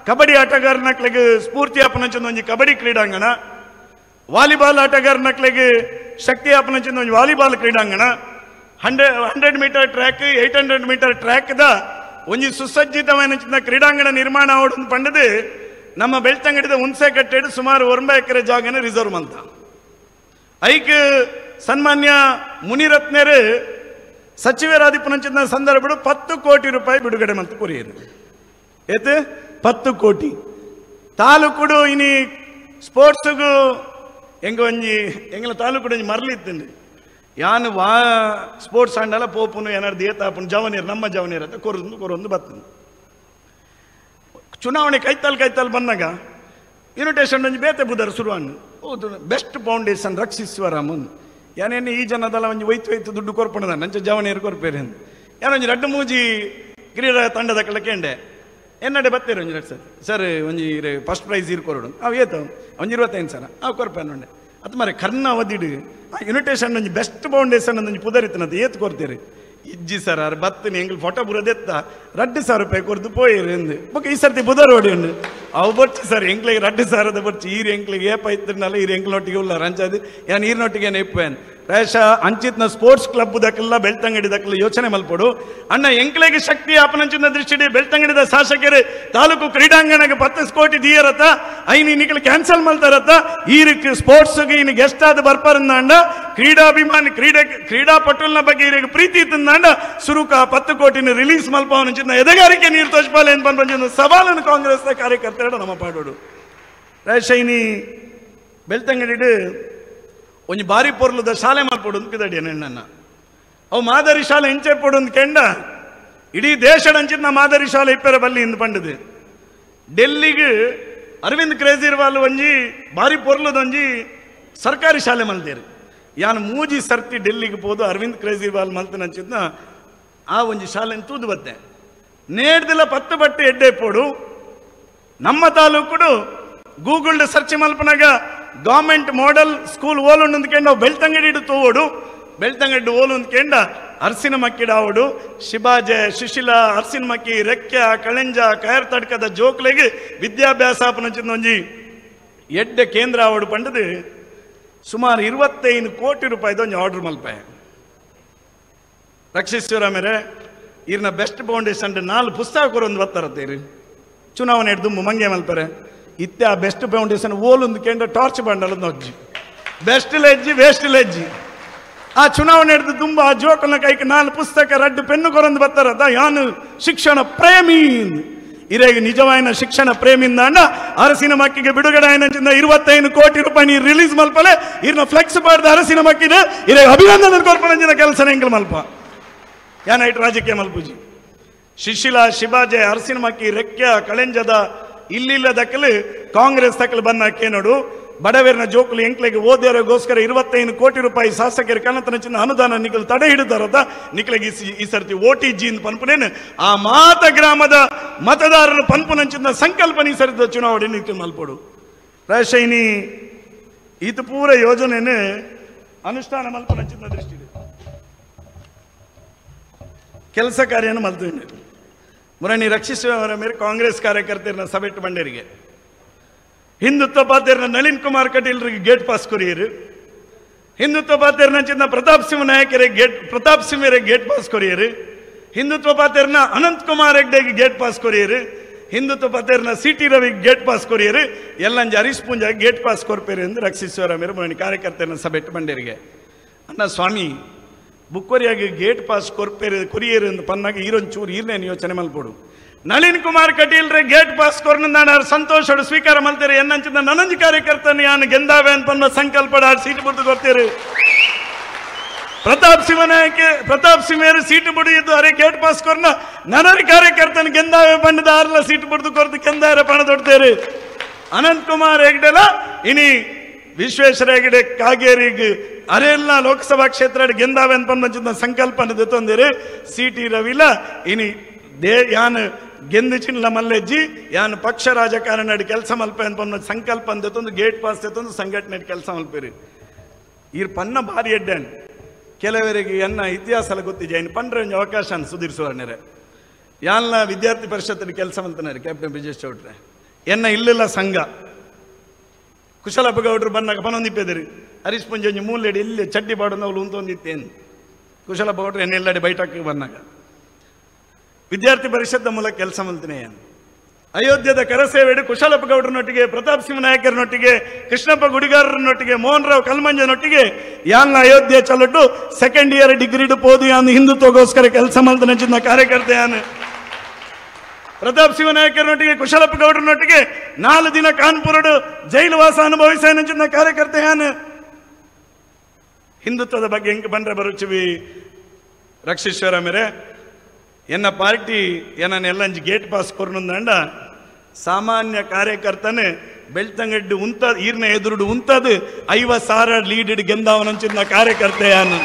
ಕಬಡ್ಡಿ ಆಟಗಾರನಕ್ಲೆಗೆ ಸ್ಫೂರ್ತಿ ಆಪನಂಚಿನ ಒಂಜಿ ಕಬಡ್ಡಿ ಕ್ರೀಡಾಂಗಣ, ವಾಲಿಬಾಲ್ ಆಟಗಾರನಕ್ಲೆಗೆ ಶಕ್ತಿ ಆಪನಂಚಿನ ಒಂಜಿ ವಾಲಿಬಾಲ್ ಕ್ರೀಡಾಂಗಣ, 100 metre track 800 metre ಟ್ರ್ಯಾಕ್ದ ಒಂಜಿ ಸುಸಜ್ಜಿತವಾದ ಕ್ರೀಡಾಂಗಣ ನಿರ್ಮಾಣ ಅವಡು ಪಂಡದು ನಮ್ಮ ಬೆಳ್ತಂಗಡಿದ ಹುಣಸೆ ಕಟ್ಟೆಡು ಸುಮಾರು 1 ಎಕರೆ ಜಾಗನ ರಿಸರ್ವ್ ಅಂತ ಐಕ್ ಸನ್ಮಾನ್ಯ ಮುನಿರತ್ನರು ಸಚಿವರಾದಿಪನಂಚಿನ ಸಂದರ್ಭ 10 ಕೋಟಿ ರೂಪಾಯಿ ಬಿಡುಗಡೆ ಮಂತ ಕೊರಿಯರು ಏತು 10 ಕೋಟಿ. ತಾಲೂಕುಡು ಇನಿ ಸ್ಪೋರ್ಟ್ಸ್ಗು ಎಂಗ ಒಂಜಿ ಎಂಗಲ ತಾಲೂಕುಡು ಒಂಜಿ ಮರಲಿತ್ತಂడి ಯಾನು ವಾ ಸ್ಪೋರ್ಟ್ಸ್ ಆಂಡಲ ಪೋಪುನು ಏನಾರು ಏತಾಪುನು ಜವನೀರು ನಮ್ಮ ಜವನೀರು ಅಂತ ಕೊರೊಂದು ಕೊರೊಂದು ಬರ್ತದೆ. ಚುನಾವಣೆ ಕೈತಾಲ್ ಕೈತಾಲ್ ಬಂದಾಗ ಇನ್ವಿಟೇಷನ್ ಒಂಜಿ ಬೇತೆ ಬುಧರು ಶುರುವಾನು ಹೌದು ಬೆಸ್ಟ್ ಫೌಂಡೇಶನ್ ರಕ್ಷಿಸುವರಾಮನ್ ಯಾನೇನು ಈ ಜನದಲ್ಲ ಒಂಜಿ ಒಯ್ತು ಒಯ್ತು ದುಡ್ಡು ಕೊರ್ಪಣದ ನಂಚ ಜವನೀರು ಕೊರ್ಪೇರಿ ಅಂದು ಯಾನೊಂಜಿ ರಡ್ಡು ಮೂಜಿ ಕ್ರೀಡಾ ತಂಡದ ಕಳಕೆಂಡೆ ಎನ್ನಡೆ ಬತ್ತೀರಿ ಒಂಜಿ ಎರಡು ಸರ್ ಸರ್ ಒಂಜಿ ಫಸ್ಟ್ ಪ್ರೈಸ್ ಇರು ಕೊರಡು ಅವು ಏತ ಒಂಜಿ 25 ಸಾವಿರ ಅವು ಕೊರ್ಪೆ ಅನ್ನೊಂಡೆ ಅದು ಮರೆ ಕರ್ಣ ಅವಧಿಡು ಆ ಇನ್ವಿಟೇಷನ್ ಒಂಜಿ ಬೆಸ್ಟ್ ಫೌಂಡೇಶನ್ ಒಂಜಿ ಪುದರಿತ್ತನದು ಏತ್ ಕೊರ್ತೀರಿ ಇಜ್ಜಿ ಸರ್ ಅರ್ ಬತ್ತಿನ ಎಂಗ್ಲು ಫೋಟೋ ಬುರದೆತ್ತ 2,000 ರೂಪಾಯಿ ಕೊರ್ದು ಪೋಯಿರಿ ಎಂದು ಬೊಕ್ಕ ಈ ಸರ್ತಿ ಬುಧರ್ ಹೊಡಿ ಉಂಡು ಅವು ಬರ್ಚಿ ಸರ್ ಎಂಕ್ಲಿಗೆ 2,000 ಬರ್ಚಿ ಈರು ಎಂಕ್ಲಿಗೆ ಏಪ ಇತ್ತಿರನಲ್ಲ ಈರು ಎಂಕ್ಲೊಟ್ಟಿಗೆ ಉಲ್ಲಾರ ಅಂಚಾದು ಯಾನ್ ಈರ್ನೊಟ್ಟಿಗೆ ಇಪ್ಪೇನ್ ಪ್ರಾಯಶಃ ಅಂಚಿತ್ನ ಸ್ಪೋರ್ಟ್ಸ್ ಕ್ಲಬ್ ದಕ್ಕೆಲ್ಲ ಬೆಳ್ತಂಗಡಿ ದಕ್ಕೆಲ್ಲ ಯೋಚನೆ ಮಲ್ಪಡು ಅಣ್ಣ ಎಂಕ್ಲೆಗೆ ಶಕ್ತಿ ಆಪನಂಚಿನ ದೃಷ್ಟಿಡಿ ಬೆಳ್ತಂಗಡಿದ ಶಾಸಕರು ತಾಲೂಕು ಕ್ರೀಡಾಂಗಣಕ್ಕೆ 10 ಕೋಟಿ ದಿಯರತ್ತ ಐನಿ ನಿಕಲ್ ಕ್ಯಾನ್ಸಲ್ ಮಲ್ತಾರತ್ತ ಈರಕ್ಕೆ ಸ್ಪೋರ್ಟ್ಸ್ಗೆ ಇನ್ನು ಗೆಸ್ಟ್ ಆದ ಬರ್ಪಾರಂದಾಂಡ ಕ್ರೀಡಾಭಿಮಾನಿ ಕ್ರೀಡಾಪಟುಲ್ನ ಬಗ್ಗೆ ಈರಿಗೆ ಪ್ರೀತಿ ಇತ್ತಂದಾಂಡ ಸುರುಕ 10 ಕೋಟಿನ ರಿಲೀಸ್ ಮಲ್ಪವನಂಚಿನ ಎದೆಗಾರಿಕೆ ನೀರು ತೋಚ್ಪಾಲೆ ಏನು ಪನ್ಪಂಚಿನ ಸವಾಲನ್ನು ಕಾಂಗ್ರೆಸ್ನ ಕಾರ್ಯಕರ್ತರ ನಮ್ಮ ಪಾಡೋಡು. ಪ್ರಾಯಶಃ ಇನಿ ಬೆಳ್ತಂಗಡಿಡು ಒಂಜಿ ಬಾರಿ ಪೊರ್ಲುದ ಶಾಲೆ ಮಲ್ಪೊಡು ಪಿದಡಿ ನನ್ನ ಅವು ಮಾದರಿ ಶಾಲೆ ಇಂಚೆಪೊಡು ಒಂದು ಕೆಂಡ ಇಡೀ ದೇಶದ ಅಂಚಿನ ಮಾದರಿ ಶಾಲೆ ಇಪ್ಪೆರ ಬಲ್ಲಿ ಇಂದು ಪಂಡದು. ಡೆಲ್ಲಿಗೆ ಅರವಿಂದ್ ಕೇಜ್ರಿವಾಲ್ ಒಂಜಿ ಬಾರಿ ಪೊರ್ಲುದೊಂಜಿ ಸರ್ಕಾರಿ ಶಾಲೆ ಮಲ್ತೇರು ಯಾನ್ ಮೂಜಿ ಸರ್ತಿ ಡೆಲ್ಲಿಗೆ ಪೋದು ಅರವಿಂದ್ ಕೇಜ್ರಿವಾಲ್ ಮಲ್ತನಂಚಿನ ಆ ಒಂಜಿ ಶಾಲೆನ್ ತೂದು ಬತ್ತೆ ನೇಡ್ದಿಲ್ಲ ಪತ್ತು ಬಟ್ಟೆ ಎಡ್ಡೆ ಪೋಡು ನಮ್ಮ ತಾಲೂಕುಡು ಗೂಗಲ್ ಸರ್ಚ್ ಮಲ್ಪನಾಗ government model school ಓಲು ಅಂದ್ಕೆಂಡ ಬೆಳ್ತಂಗಡಿ ತೋವೋಡು ಬೆಳ್ತಂಗಡಿ ಓಲು ಅಂದ್ಕೆಂಡ ಅರಸಿನ ಮಕ್ಕಿಡಾವಡು ಶಿಬಾಜೆ ಶಿಶಿಲ ಅರಸಿನ ಮಕ್ಕಿ ರೆಕ್ಯ ಕಳೆಂಜ ಕಯರ್ ತಡ್ಕದ ಜೋಕ್ಲೆಗೆ ವಿದ್ಯಾಭ್ಯಾಸ ಒಂಜಿ ಎಡ್ಡೆ ಕೇಂದ್ರ ಆವಡು ಪಂಡದು ಸುಮಾರು 25 ಕೋಟಿ ರೂಪಾಯಿದ ಒಂಜಿ ಆರ್ಡರ್ ಮಲ್ಪೆ ರಕ್ಷಿಸ್ವರ ಮೇರೆ ಇರ್ನ ಬೆಸ್ಟ್ ಫೌಂಡೇಶನ್ 4 ಪುಸ್ತಕ ಕೊರೊಂದು ಬತ್ತಾರತ್ತೀರಿ ಚುನಾವಣೆ ಹಿಡ್ದು ಮಂಗೆ ಮಲ್ಪರೆ ಇತ್ತೆ ಆ ಬೆಸ್ಟ್ ಫೌಂಡೇಶನ್ ಓಲೊಂದು ಕೇಂದ್ರ ಟಾರ್ಚ್ ಬಂಡಲೊಂದು ಅಜ್ಜಿ ಬೆಸ್ಟ್ ಲೆಜ್ಜಿ ವೇಸ್ಟ್ ಲೆಜ್ಜಿ ಆ ಚುನಾವಣೆ ಹಿಡಿದು ತುಂಬ ಆ ಜೋಕನ ಕೈಗೆ 4 ಪುಸ್ತಕ ರಡ್ಡು ಪೆನ್ನು ಕೊರೊಂದು ಬತ್ತಾರದ ಯಾನು ಶಿಕ್ಷಣ ಪ್ರೇಮಿ ಇರೇಗ ನಿಜವಾಯಿನ ಶಿಕ್ಷಣ ಪ್ರೇಮಿಂದ ಅಣ್ಣ ಅರಸಿನ ಮಕ್ಕಿಗೆ ಬಿಡುಗಡೆ ಆಯ್ನಂಚಿಂದ 25 ಕೋಟಿ ರೂಪಾಯಿ ನೀರು ರಿಲೀಸ್ ಮಲ್ಪಲೆ ಇರ್ನ ಫ್ಲೆಕ್ಸ್ ಪಾಡ್ದ ಅರಸಿನ ಮಕ್ಕಿದೆ ಇರೇಗ ಅಭಿನಂದನೆ ಕೊರ್ಪಣಂಚಿನ ಕೆಲಸ ಎಂಕಲ್ ಮಲ್ಪ ಯಾನೈಟ್ ರಾಜಕೀಯ ಮಲ್ಪುಜಿ ಶಿಶಿಲ ಶಿಬಾಜೆ ಅರಸಿನ ಮಕ್ಕಿ ರೆಕ್ಯ ಕಳೆಂಜದ ಇಲ್ಲಿಲ್ಲ ದಕ್ಕಲು ಕಾಂಗ್ರೆಸ್ ತಕ್ಕಲು ಬಂದ ನೋಡು ಬಡವೇರಿನ ಜೋಕುಲು ಎಂಕ್ಲೆಗೆ ಓದೇರೋಗೋಸ್ಕರ 25 ಕೋಟಿ ರೂಪಾಯಿ ಶಾಸಕರ ಕನತನ ಚಿನ್ನ ಅನುದಾನ ನಿಖಲು ತಡೆ ಹಿಡಿದಾರದ ನಿಖಲಿಗೆ ಈ ಸರ್ತಿ ಓಟಿ ಜಿ ಪನ್ಪುನೇನು ಆ ಮಾತ ಗ್ರಾಮದ ಮತದಾರರು ಪನ್ಪುನಂಚಿನ ಸಂಕಲ್ಪ ಈ ಸರ್ತಿದ ಚುನಾವಣೆ ನಿಖಲು ಮಲ್ಪೋಡು ಪ್ರಾಯಶಃ ಇನಿ ಈತ ಪೂರ ಯೋಜನೆಯನ್ನು ಅನುಷ್ಠಾನ ಮಲ್ಪನಂಚಿನ ದೃಷ್ಟಿ ಕೆಲಸ ಕಾರ್ಯನ ಮಲ್ತೀನಿ ಮುರಣಿ ರಕ್ಷಿಸುವವರ ಮೇಲೆ ಕಾಂಗ್ರೆಸ್ ಕಾರ್ಯಕರ್ತರನ್ನ ಸಭೆಟ್ಟು ಬಂಡೇರಿಗೆ ಹಿಂದುತ್ವ ಪಾತೇರ್ನ ನಳಿನ್ ಕುಮಾರ್ ಕಟೀಲ್ರಿಗೆ ಗೇಟ್ ಪಾಸ್ ಕೊರಿಯರು ಹಿಂದುತ್ವ ಪಾತೇರ್ನ ಚಿನ್ನ ಪ್ರತಾಪ್ ಸಿಂಹ ನಾಯಕರಿಗೆ ಗೇಟ್ ಪ್ರತಾಪ್ ಸಿಂಹರಿಗೆ ಗೇಟ್ ಪಾಸ್ ಕೊರಿಯರು ಹಿಂದುತ್ವ ಪಾತೇರ್ನ ಅನಂತ್ ಕುಮಾರ್ ಹೆಗ್ಡೆಗೆ ಗೇಟ್ ಪಾಸ್ ಕೊರಿಯರು ಹಿಂದುತ್ವ ಪಾತೇರ್ನ ಸಿ ಟಿ ರವಿಗೆ ಗೇಟ್ ಪಾಸ್ ಕೊರಿಯರು ಎಲ್ಲಂಜ ಹರೀಶ್ ಪೂಂಜಾಗೆ ಗೇಟ್ ಪಾಸ್ ಕೊರ್ಪೇರು ಎಂದು ರಕ್ಷಿಸುವರ ಮೇಲೆ ಮುರಣಿ ಕಾರ್ಯಕರ್ತರನ್ನ ಸಭೆಟ್ಟು ಬಂಡೇರಿಗೆ ಅಣ್ಣ ಸ್ವಾಮಿ ಬುಕ್ವರಿಯಾಗಿ ಗೇಟ್ ಪಾಸ್ ಕೊರ್ಪೇರು ಕೊರಿಯರು ಎಂದು ಪನ್ನಾಗ ಈರೊಂಚೂರು ಈರ್ನೇನು ಯೋಚನೆ ಮಲ್ಪೋಡು ನಳಿನ್ ಕುಮಾರ್ ಕಟೀಲ್ರೆ ಗೇಟ್ ಪಾಸ್ ಕೊರ್ನಂದಾಣ ಸಂತೋಷಡು ಸ್ವೀಕಾರ ಮಲ್ತೇರೆ ಎನ್ನಂಚಿನ ನನಂಜಿ ಕಾರ್ಯಕರ್ತನ ಯಾನು ಗೆಂದಾವೆ ಅನ್ಪನ್ನ ಸಂಕಲ್ಪ ಸೀಟು ಬಿಡ್ದು ಕೊಡ್ತೀರಿ ಪ್ರತಾಪ್ ಸಿಂಹನಾಯಕೆ ಪ್ರತಾಪ್ ಸಿಂಹರು ಸೀಟು ಬಿಡಿಯಿದ್ದು ಅರೆ ಗೇಟ್ ಪಾಸ್ ಕೊರ್ನ ನನರಿ ಕಾರ್ಯಕರ್ತನ ಗೆಂದಾವೆ ಬಣ್ಣದ ಆರ್ಲ ಸೀಟು ಬಿಡ್ದು ಕೊರ್ದು ಕೆಂದಾರ ಪಣ ದೊಡ್ತೇರಿ ಅನಂತ್ ಕುಮಾರ್ ಹೆಗ್ಡೆಲ ಇನಿ ವಿಶ್ವೇಶ್ವರ ಹೆಗಡೆ ಕಾಗೇರಿಗೆ ಅರೆಲ್ಲ ಲೋಕಸಭಾ ಕ್ಷೇತ್ರ ಗೆಂದಾವೆ ಅನ್ಪನ್ನ ಸಂಕಲ್ಪ ತಂದಿರಿ ಸಿ ಟಿ ರವಿಲ ಇನಿ they ಯಾನ್ ಗೆಂದು ಚಿನ್ಲ ಮಲ್ಲೆಜ್ಜಿ ಯಾನ್ ಪಕ್ಷ ರಾಜಕಾರಣ ಕೆಲಸ ಮಲ್ಪೆ ಅನ್ಪನ್ನ ಸಂಕಲ್ಪ ಅಂದೊಂದು ಗೇಟ್ ಪಾಸ್ ತಂದು ಸಂಘಟನೆ ಕೆಲಸ ಮಲ್ಪೇರಿ ಈರ್ ಪನ್ನ ಭಾರಿ ಎಡ್ಡನ್ ಕೆಲವರಿಗೆ ಎನ್ನ ಇತಿಹಾಸ ಎಲ್ಲ ಗೊತ್ತಿದೆ ಇನ್ನು ಪಂಡ್ರೆ ಒಂಜಿ ಅವಕಾಶ ಸುಧೀರ್ ಸುವರ್ಣರೆ ಯಾನ್ಲ ವಿದ್ಯಾರ್ಥಿ ಪರಿಷತ್ತಿನ ಕೆಲಸ ಮಲ್ತನಾರೆ ಕ್ಯಾಪ್ಟನ್ ಬ್ರಿಜೇಶ್ ಚೌಟ್ರೆ ಎನ್ನ ಇಲ್ಲಿಲ್ಲ ಸಂಘ ಕುಶಲಪ್ಪ ಗೌಡ್ರು ಬಂದಾಗ ಪನೊಂದಿಪ್ಪೆದಿರಿ ಹರೀಶ್ ಪುಂಜೆ ಒಂಜಿ ಮೂಲೆಡಿ ಇಲ್ಲಿ ಚಡ್ಡಿ ಬಾಡೊಂದು ಅವಳು ಉಂತೊಂದಿತ್ತೇನು ಕುಶಲಪ್ಪ ಗೌಡ್ರು ಎನ್ನೆಲ್ಲಡಿ ಬೈಟಕ್ಕೆ ಬಂದಾಗ ವಿದ್ಯಾರ್ಥಿ ಪರಿಷತ್ ಮೂಲಕ ಕೆಲಸ ಮಲ್ತೀನಿ ಅಯೋಧ್ಯದ ಕರಸೇವೆಡು ಕುಶಲಪ್ಪ ಗೌಡ್ರನೊಟ್ಟಿಗೆ ಪ್ರತಾಪ್ ಸಿಂಹ ನಾಯಕರನೊಟ್ಟಿಗೆ ಕೃಷ್ಣಪ್ಪ ಗುಡಿಗಾರರನ್ನೊಟ್ಟಿಗೆ ಮೋಹನ್ ರಾವ್ ಕಲ್ಮಂಜನೊಟ್ಟಿಗೆ ಯಾನ್ ಅಯೋಧ್ಯೆ ಚಲೊಟ್ಟು second year degree ಪೋದು ಯಾನ್ ಹಿಂದುತ್ವಗೋಸ್ಕರ ಕೆಲಸ ಮಲ್ತನ ಕಾರ್ಯಕರ್ತ ಯಾನ್ ಪ್ರತಾಪ್ ಸಿಂಹ ನಾಯಕರನೊಟ್ಟಿಗೆ ಕುಶಲಪ್ಪ ಗೌಡ್ರನೊಟ್ಟಿಗೆ 4 ದಿನ ಕಾನ್ಪುರಡು ಜೈಲು ವಾಸ ಅನುಭವಿಸ ಕಾರ್ಯಕರ್ತ ಯಾನ್ ಹಿಂದುತ್ವದ ಬಗ್ಗೆ ಹೆಂಗೆ ಬಂದ್ರೆ ಬರುಚಿವಿ ರಕ್ಷೇಶ್ವರ ಮೇರೆ ಎನ್ನ ಪಾರ್ಟಿ ಏನನ್ನೆಲ್ಲ ಗೇಟ್ ಪಾಸ್ ಕೊರ್ನಂದಂಡ ಸಾಮಾನ್ಯ ಕಾರ್ಯಕರ್ತನೆ ಬೆಳ್ತಂಗಡ್ಡು ಉಂತ ಈರ್ನ ಎದುರುಡು ಉಂತದು 50,000 ಲೀಡ್ ಗೆಂದವನಂಚಿನ ಕಾರ್ಯಕರ್ತ ಯಾನು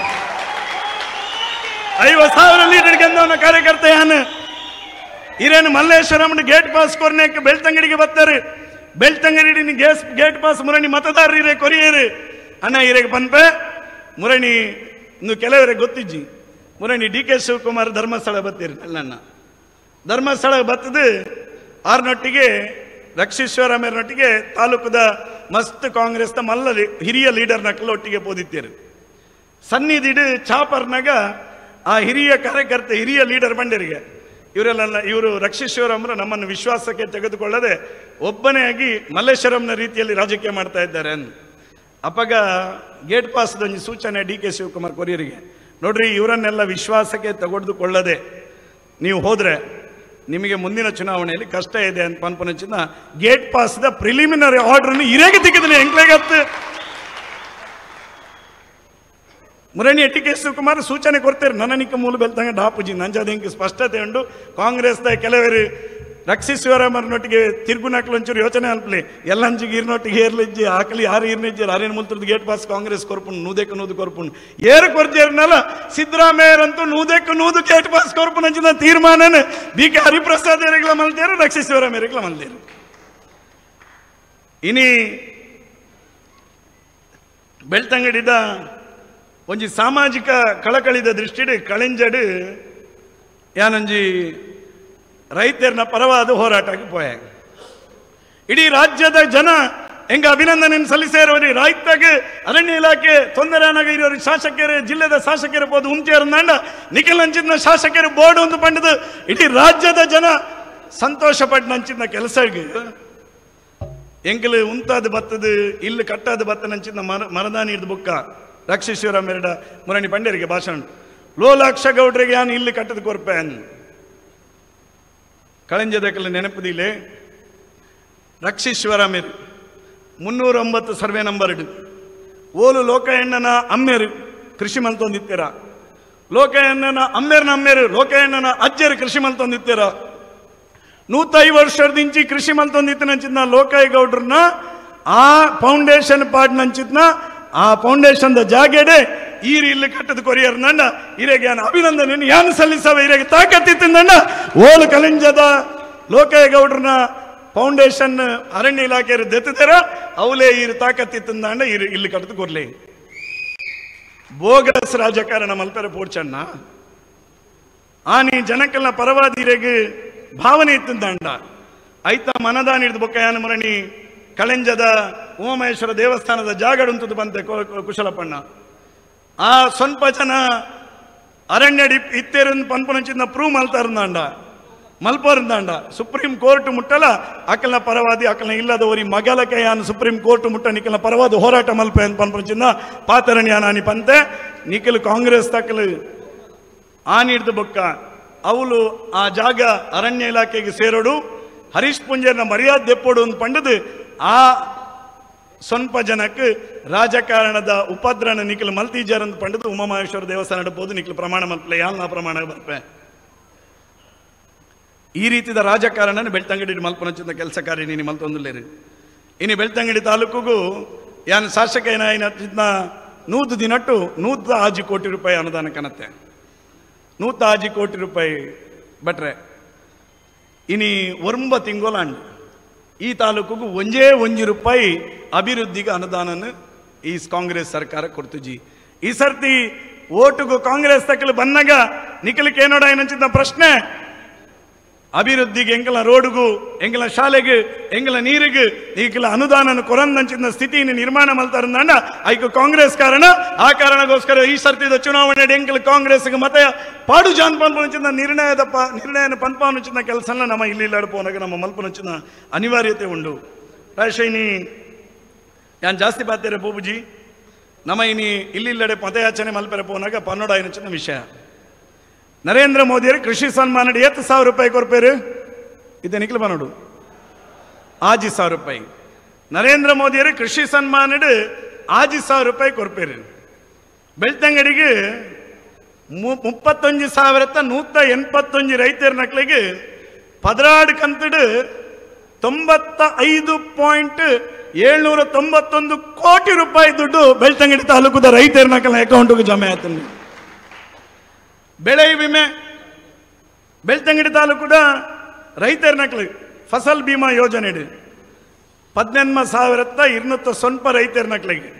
50,000 ಲೀಡ್ ಗೆಂದವನ ಕಾರ್ಯಕರ್ತ ಯಾನು ಇರೇನು ಮಲ್ಲೇಶ್ವರಂ ಗೇಟ್ ಪಾಸ್ ಕೊರ್ನೇಕ ಬೆಳ್ತಂಗಡಿಗೆ ಬರ್ತಾರೆ ಬೆಳ್ತಂಗಡಿ ಗೇಟ್ ಪಾಸ್ ಮುರಣಿ ಮತದಾರರು ಇರೇ ಕೊರಿಯರು ಅಣ್ಣ ಇರೇಗ ಪನ್ಪೆ ಮುರಣಿ ಇನ್ನು ಕೆಲವರಿಗೆ ಗೊತ್ತಿಜ್ಜಿ ಮುರಣಿ ಡಿ ಕೆ ಶಿವಕುಮಾರ್ ಧರ್ಮಸ್ಥಳ ಬತ್ತೀರಿ ನಲ್ಲಣ್ಣ ಧರ್ಮಸ್ಥಳ ಬತ್ತದು ಆರ್ನೊಟ್ಟಿಗೆ ರಕ್ಷೇಶ್ವರಮೇರ್ನೊಟ್ಟಿಗೆ ತಾಲೂಕದ ಮಸ್ತ್ ಕಾಂಗ್ರೆಸ್ನ ಮಲ್ಲ ಹಿರಿಯ ಲೀಡರ್ನಕ್ಕೆಲ್ಲ ಒಟ್ಟಿಗೆ ಪೋದಿತ್ತೀರಿ ಸನ್ನಿಧಿಡು ಚಾಪರ್ನಾಗ ಆ ಹಿರಿಯ ಕಾರ್ಯಕರ್ತ ಹಿರಿಯ ಲೀಡರ್ ಬಂಡರಿಗೆ ಇವರೆಲ್ಲ ಇವರು ರಕ್ಷೇಶ್ವರಮ್ಮರು ನಮ್ಮನ್ನು ವಿಶ್ವಾಸಕ್ಕೆ ತೆಗೆದುಕೊಳ್ಳದೆ ಒಬ್ಬನೇ ಆಗಿ ಮಲ್ಲೇಶ್ವರಂನ ರೀತಿಯಲ್ಲಿ ರಾಜಕೀಯ ಮಾಡ್ತಾ ಇದ್ದಾರೆ ಅಂದು ಅಪ್ಪಗ ಗೇಟ್ ಪಾಸ್ದೊಂದು ಸೂಚನೆ ಡಿ ಕೆ ಶಿವಕುಮಾರ್ ಕೊರಿಯರಿಗೆ ನೋಡ್ರಿ ಇವರನ್ನೆಲ್ಲ ವಿಶ್ವಾಸಕ್ಕೆ ತೆಗೆದುಕೊಳ್ಳದೆ ನೀವು ಹೋದರೆ ನಿಮಗೆ ಮುಂದಿನ ಚುನಾವಣೆಯಲ್ಲಿ ಕಷ್ಟ ಇದೆ ಅಂತ ಪನ್ಪನಚಿನ ಗೇಟ್ ಪಾಸ್ದ ಪ್ರಿಲಿಮಿನರಿ ಆರ್ಡರ್ನ ಇರೇಗೆ ತೆಗೆದಿಲ್ಲ ಎಂಕ್ಲೇಗತ್ತು ಮುರಣಿ ಡಿ ಕೆ ಶಿವಕುಮಾರ್ ಸೂಚನೆ ಕೊಡ್ತಾರೆ ನನನಿಕ್ಕ ಮೂಲ ಬೆಲ್ತಂಗ ಡಾಪುಜಿ ನಂಜಾದ ಹಿಂಗೆ ಸ್ಪಷ್ಟತೆ ಉಂಟು ಕಾಂಗ್ರೆಸ್ದ ಕೆಲವರು ರಕ್ಷಿಸಿವರಮರ್ನೊಟ್ಟಿಗೆ ತಿರುಗುನಕ್ಲೊಂಚೂರು ಯೋಚನೆ ಅನ್ಪ್ಲಿ ಎಲ್ಲಂಚಿಗೆ ಇರ್ನೊಟ್ಟಿಗೆ ಏರ್ಲಿಜ್ಜಿ ಆಕಲಿ ಯಾರು ಇರ್ನಿಜ್ಜಿ ಅರೇನು ಮುಲ್ತರದ ಗೇಟ್ ಪಾಸ್ ಕಾಂಗ್ರೆಸ್ ಕೊರ್ಪುಂಡು ನೂದೆಕ್ಕು ನೂದು ಕೊರ್ಪುಂಡು ಏರು ಕೊರ್ಜೇರ್ನಲ್ಲ ಸಿದ್ದರಾಮಯ್ಯರಂತೂ ನೂದೆಕ್ಕು ನೂದು ಗೇಟ್ ಪಾಸ್ ಕೊರ್ಪುನಂಚಿನ ತೀರ್ಮಾನನ ಬಿ ಕೆ ಹರಿಪ್ರಸಾದ್ ಏರಿಗ್ಲ ಮಲ್ತೇರು ರಕ್ಷಿಸಿವರಮೇರಿಗ್ಲ ಮಲ್ತೇರು. ಇನಿ ಬೆಳ್ತಂಗಡಿದ ಒಂಜಿ ಸಾಮಾಜಿಕ ಕಳಕಳಿದ ದೃಷ್ಟಿಡ್ ಕಳೆಂಜಡು ಯಾನೊಂಜಿ ರೈತರನ್ನ ಪರವಾದ ಹೋರಾಟಕ್ಕೆ ಪೋಯ. ಇಡೀ ರಾಜ್ಯದ ಜನ ಹೆಂಗ ಅಭಿನಂದನೆ ಸಲ್ಲಿಸೇರವರಿ ರೈತಗೆ ಅರಣ್ಯ ಇಲಾಖೆ ತೊಂದರೆ ಅನಾಗ ಇರೋರು ಶಾಸಕರು ಜಿಲ್ಲೆದ ಶಾಸಕರು ಪೋದು ಉಂಚೇರಂದಾಂಡ ನಿಖಿಲ್ ನಂಚಿನ ಶಾಸಕರು ಬೋರ್ಡ್ ಒಂದು ಪಂಡದು ಇಡೀ ರಾಜ್ಯದ ಜನ ಸಂತೋಷ ಪಟ್ಟು ನಂಚಿನ ಕೆಲಸಗೆ ಎಂಕಲು ಉಂತಾದ ಬತ್ತದು ಇಲ್ಲಿ ಕಟ್ಟಾದ ಬತ್ತ ನಂಚಿನ ಮರದಾನಿ ಹಿಡಿದು ಬುಕ್ಕ ರಕ್ಷೇಶ್ವರ ಮೆರಡ ಮುರಣಿ ಪಂಡ್ಯರಿಗೆ ಭಾಷಣ ಲೋಲಾಕ್ಷ ಗೌಡ್ರಿಗೆ ಯಾನು ಇಲ್ಲಿ ಕಟ್ಟದ ಕೊರ್ಪೆ ಅನ್ ಕಳಂಜದಕಲ್ಲ ನೆನಪದಿಲ್ಲ ರಕ್ಷೇಶ್ವರ ಮೇರು 309 ಸರ್ವೆ ನಂಬರ್ ಇಡು ಓಲು ಲೋಕಯಣ್ಣನ ಅಮ್ಮೇರು ಕೃಷಿ ಮಲ್ತೊಂದಿತ್ತೀರ ಲೋಕಯಣ್ಣನ ಅಮ್ಮೇರ್ನ ಅಮ್ಮೇರು ಲೋಕಯಣ್ಣನ ಅಜ್ಜರು ಕೃಷಿ ಮಲ್ತೊಂದಿತ್ತೀರ 105 ವರ್ಷದಿಂಚಿ ಕೃಷಿ ಮಲ್ತೊಂದಿತ್ತಿನಂಚಿದ್ನ ಲೋಕಯ್ಯ ಆ ಫೌಂಡೇಶನ್ ಪಾಡ್ ನಂಚಿದ್ನ ಆ ಫೌಂಡೇಶನ್ the ಜಾಗೆಡೆ ಈರು ಇಲ್ಲಿ ಕಟ್ಟದ ಕೊರಿಯರ್ ನಂಡ ಇರೆಗೆ ಯಾನ್ ಅಭಿನಂದನೆ ಯಾನು ಸಲ್ಲಿಸವ ಇರೆಗೆ ತಾಕತ್ತಿತ್ತಿಂದಂಡ ಓಲು ಕಲಿಂಜದ ಲೋಕಯ್ಯಗೌಡ್ರನ್ನ ಫೌಂಡೇಶನ್ ಅರಣ್ಯ ಇಲಾಖೆಯರು ದೆತ್ತಿದಾರ ಅವಲೇ ಈರು ತಾಕತ್ತಿತ್ತಂದಾಂಡ ಈರು ಇಲ್ಲಿ ಕಟ್ಟದ ಕೊರ್ಲಿ. ಬೋಗಸ್ ರಾಜಕಾರಣ ಮಲ್ಪೆರ ಪೋಡ್ಚಣ್ಣ ಆನಿ ಜನಕ್ಕೆಲ್ಲ ಪರವಾದಿರೆಗೆ ಭಾವನೆ ಇತ್ತಿಂದಾಂಡ ಐತ ಮನದಾನ ಹಿಡಿದು ಬೊಕ್ಕಯಾನ ಮುರಣಿ ಕಳೆಂಜದ ಉಮಾಮಹೇಶ್ವರ ದೇವಸ್ಥಾನದ ಜಾಗಡುಂತದ್ದು ಬಂತೆ ಕುಶಲಪ್ಪಣ್ಣ ಆ ಸ್ವಲ್ಪ ಜನ ಅರಣ್ಯ ಇತ್ತೇರನ್ ಪನ್ಪನಂಚಿನ ಪ್ರೂವ್ ಮಲ್ತಾರಂದಾಂಡ ಮಲ್ಪರಂದಾಂಡ ಸುಪ್ರೀಂ ಕೋರ್ಟ್ ಮುಟ್ಟಲ ಅಕಲ್ನ ಪರವಾದಿ ಅಕಲ್ನ ಇಲ್ಲದವರಿ ಮಗಲಕಯಾನ ಸುಪ್ರೀಂ ಕೋರ್ಟ್ ಮುಟ್ಟ ನಿಖಲ್ನ ಪರವಾದ ಹೋರಾಟ ಮಲ್ಪೆ ಅಂತ ಪನ್ಪನಂಚಿನ ಪಾತರಣ್ಯಾನಿ ಪಂತೆ ನಿಖಲ್ ಕಾಂಗ್ರೆಸ್ ತಕಲು ಆನಿಡ್ದು ಬೊಕ್ಕ ಅವಳು ಆ ಜಾಗ ಅರಣ್ಯ ಇಲಾಖೆಗೆ ಸೇರೋಡು ಹರೀಶ್ ಪುಂಜರ್ನ ಮರ್ಯಾದೆ ದೆಪ್ಪೋಡು ಅಂತ ಪಂಡದು ಆ ಸ್ವಲ್ಪ ಜನಕ್ಕೆ ರಾಜಕಾರಣದ ಉಪದ್ರನ ನಿಖಲ್ ಮಲ್ತೀಜಾರ್ ಅಂತ ಪಂಡದು ಉಮಾಮಹೇಶ್ವರ ದೇವಸ್ಥಾನ ನಡಬಹುದು ನಿಖಲ್ ಪ್ರಮಾಣ ಮಲ್ಪಲೆ ಯಾಲ್ನ ಪ್ರಮಾಣ ಬರ್ಪೆ. ಈ ರೀತಿಯ ರಾಜಕಾರಣನ ಬೆಳ್ತಂಗಡಿ ಮಲ್ಪನಂಚಿನ ಕೆಲಸ ಕಾರ್ಯ ನೀನು ಮಲ್ತೊಂದುಲ್ಲೇರು. ಇನ್ನು ಬೆಳ್ತಂಗಡಿ ತಾಲೂಕಿಗೂ ಯಾನ್ ಶಾಸಕ ಏನಾಯಿನ 100 ದಿನಟ್ಟು 106 ಕೋಟಿ ರೂಪಾಯಿ ಅನುದಾನ ಕನತ್ತೆ 106 ಕೋಟಿ ರೂಪಾಯಿ ಬಟ್ರೆ ಇನಿ 9 ತಿಂಗೋಲಾಂಡ್ ಈ ತಾಲೂಕಿಗೂ ಒಂಜೇ ಒಂಜಿ ರೂಪಾಯಿ ಅಭಿವೃದ್ಧಿಗೆ ಅನುದಾನನ ಈ ಕಾಂಗ್ರೆಸ್ ಸರ್ಕಾರ ಕೊಡ್ತುಜಿ. ಈ ಸರ್ತಿ ಓಟುಗೂ ಕಾಂಗ್ರೆಸ್ ತಕ್ಕಲು ಬಂದಾಗ ನಿಖಲಕ್ಕೆ ಏನೋಡ ಏನಂಚಿದ್ದ ಪ್ರಶ್ನೆ ಅಭಿವೃದ್ಧಿಗೆ ಎಂಗಲ ರೋಡ್ಗೂ ಎಂಗಲ ಶಾಲೆಗೆ ಎಂಗಲ ನೀರಿಗೆ ಈಗಲ ಅನುದಾನ ಕೊರಂದಂಚಿನ ಸ್ಥಿತಿಯನ್ನು ನಿರ್ಮಾಣ ಮಲ್ತಾರಂದಾಂಡ ಐಕು ಕಾಂಗ್ರೆಸ್ ಕಾರಣ. ಆ ಕಾರಣಕ್ಕೋಸ್ಕರ ಈ ಸರ್ತಿದ ಚುನಾವಣೆ ಎಂಕಲ ಕಾಂಗ್ರೆಸ್ಗೆ ಮತ ಪಾಡು ಜಾನ್ ಪನ್ಪನಂಚಿನ ನಿರ್ಣಯನ ಪನ್ಪಾನುಚಿನ ಕೆಲಸನ ನಮ್ಮ ಇಲ್ಲಿ ಇಲ್ಲಾಡ್ಪೋನಾಗ ನಮ್ಮ ಮಲ್ಪನಂಚಿನ ಅನಿವಾರ್ಯತೆ ಉಂಡು. ರಾಶೈನಿ ಯಾನ್ ಜಾಸ್ತಿ ಬಾತೇರೆ ಪೋಬುಜಿ ನಮ್ಮ ಇನಿ ಇಲ್ಲಿಲ್ಲಡೆ ಮತಯಾಚನೆ ಮಲ್ಪೆರೆ ಪೋನಾಗ ಪನ್ನೋಡ ಏನಂಚಿನ ವಿಷಯ ನರೇಂದ್ರ ಮೋದಿಯರು ಕೃಷಿ ಸನ್ಮಾನ 8,000 ರೂಪಾಯಿ ಕೊರ್ಪೇರು ಇದೆ ನಿಖಿಲ್ ಬನ್ನೋಡು 6,000 ರೂಪಾಯಿ ನರೇಂದ್ರ ಮೋದಿಯರು ಕೃಷಿ ಸನ್ಮಾನ 6,000 ರೂಪಾಯಿ ಕೊರ್ಪೇರು. ಬೆಳ್ತಂಗಡಿಗೆ 31,181 ರೈತರ ನಕ್ಲಿಗೆ 16 ಕಂತಡು 95.791 ಕೋಟಿ ರೂಪಾಯಿ ದುಡ್ಡು ಬೆಳ್ತಂಗಡಿ ತಾಲೂಕುದ ರೈತರ ನಕಲ ಅಕೌಂಟ್ಗೆ ಜಮೆ ಆಯ್ತು. ಬೆಳೆ ವಿಮೆ ಬೆಳ್ತಂಗಡಿ ತಾಲೂಕುದ ರೈತರ ನಕಲು ಫಸಲ್ ಬಿಮಾ ಯೋಜನೆ 18,200 ರೈತರ ನಕಲಿಗೆ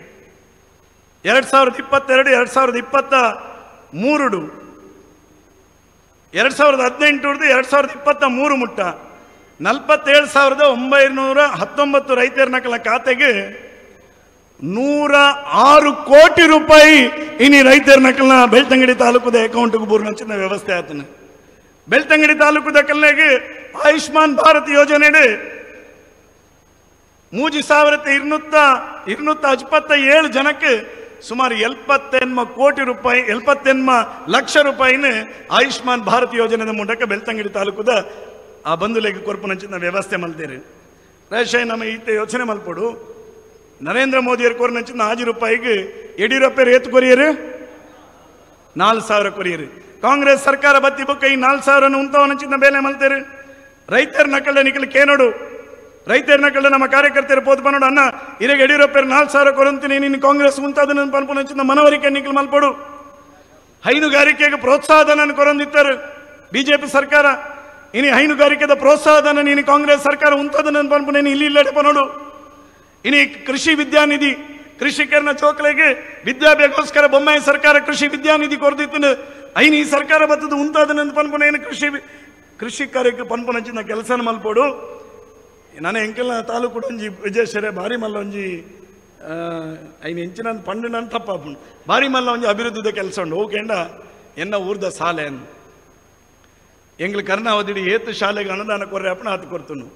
2022 2023 2018 2023 ಮುಟ್ಟ 47,919 ರೈತರ ನಕಲ ಖಾತೆಗೆ 106 ಕೋಟಿ ರೂಪಾಯಿ ಇನಿ ರೈತರ ನಕಲ್ನ ಬೆಳ್ತಂಗಡಿ ತಾಲೂಕುದ ಅಕೌಂಟ್ಗೆ ಬೂರ್ನಂಚಿನ ವ್ಯವಸ್ಥೆ ಆತನ. ಬೆಳ್ತಂಗಡಿ ತಾಲೂಕುದ ಕಲ್ನಾಗೆ ಆಯುಷ್ಮಾನ್ ಭಾರತ್ ಯೋಜನೆ 3,227 ಜನಕ್ಕೆ ಸುಮಾರು 78 ಕೋಟಿ ರೂಪಾಯಿ 78 ಲಕ್ಷ ರೂಪಾಯಿನ ಆಯುಷ್ಮಾನ್ ಭಾರತ್ ಯೋಜನೆ ಮೂಲಕ ಬೆಳ್ತಂಗಡಿ ತಾಲೂಕುದ ಆ ಬಂಧುಲೆಗೆ ಕೊರ್ಪುನಂಚಿನ ವ್ಯವಸ್ಥೆ ಮಲ್ತೇರಿ. ರಾಶೈ ನಮ್ಮ ಈತ ಯೋಚನೆ ಮಲ್ಪಡು ನರೇಂದ್ರ ಮೋದಿಯವರು ಕೋರ್ನಂಚಿನ 6 ರೂಪಾಯಿಗೆ ಯಡಿಯೂರಪ್ಪ ಏತು ಕೊರಿಯರು 4,000 ಕೊರಿಯರು. ಕಾಂಗ್ರೆಸ್ ಸರ್ಕಾರ ಬತ್ತಿ ಬುಕ್ಕ ಈ 4,000 ಉಂತವನಂಚಿನ ಬೇಲೆ ಮಲ್ತೇರಿ. ರೈತರ ನಕಲ ನಿಖಲ್ ಕೇನೋಡು ರೈತರ ನಕಲ ನಮ್ಮ ಕಾರ್ಯಕರ್ತರು ಪೋದು ಪನೋಡು ಅಣ್ಣ ಇರಗ ಯಡಿಯೂರಪ್ಪರು 4000 ಕೊರಂತೀನಿ ನಿನ್ನ ಕಾಂಗ್ರೆಸ್ ಮುಂತಾದ ನನ್ನ ಪನ್ಪುನಂಚಿನ ಮನವರಿಕೆ ನಿಖಲ್ ಮಲ್ಪಡು. ಹೈನುಗಾರಿಕೆಗೆ ಪ್ರೋತ್ಸಾಹಧನ ಕೊರಂದಿತ್ತಾರೆ ಬಿಜೆಪಿ ಸರ್ಕಾರ, ಇನಿ ಹೈನುಗಾರಿಕೆದ ಪ್ರೋತ್ಸಾಹಧನ ನೀನು ಕಾಂಗ್ರೆಸ್ ಸರ್ಕಾರ ಉಂತಾದ ನನ್ನ ಪನ್ಪುನೇನು ಇಲ್ಲಿ ಇಲ್ಲಡೆ ಪನೋಡು. ಇನಿ ಕೃಷಿ ವಿದ್ಯಾನಿಧಿ ಕೃಷಿಕರನ ಚೋಕಲೆಗೆ ವಿದ್ಯಾಭ್ಯಾಸಕ್ಕೋಸ್ಕರ ಬೊಮ್ಮಾಯಿ ಸರ್ಕಾರ ಕೃಷಿ ವಿದ್ಯಾನಿಧಿ ಕೊರದಿತ್ತು, ಐನ ಈ ಸರ್ಕಾರ ಬತ್ತದ ಉಂತಾದ ನನ್ನ ಪನ್ಪುನೇನು ಕೃಷಿ ಕೃಷಿಕರಿಗೆ ಪನ್ಪುನಂಚಿನ ಕೆಲಸನ ಮಲ್ಪೋಡು. ನಾನು ಎಂಕೆಲ್ಲ ತಾಲೂಕು ಒಂಜಿ ವಿಜಯೇಶ್ವರ ಭಾರಿ ಮಲ್ಲ ಒಂಜಿ ಐನ ಹೆಂಚಿನ ಪಂಡು ನಾನು ತಪ್ಪಾಪುಂಡು ಭಾರಿ ಮಲ್ಲ ಒಂಜಿ ಅಭಿವೃದ್ಧಿದ ಕೆಲಸ ಉಂಡು. ಓಕೆಂಡ ಎನ್ನ ಊರ್ದ ಶಾಲೆ ಅನ್ನು ಎಂಗ್ಲ ಕರ್ನಾವಧಿಡಿ ಏತು ಶಾಲೆಗೆ ಅನುದಾನ ಕೊರ್ರೆ ಅಪ್ಪನ ಆತು ಕೊರ್ತನು.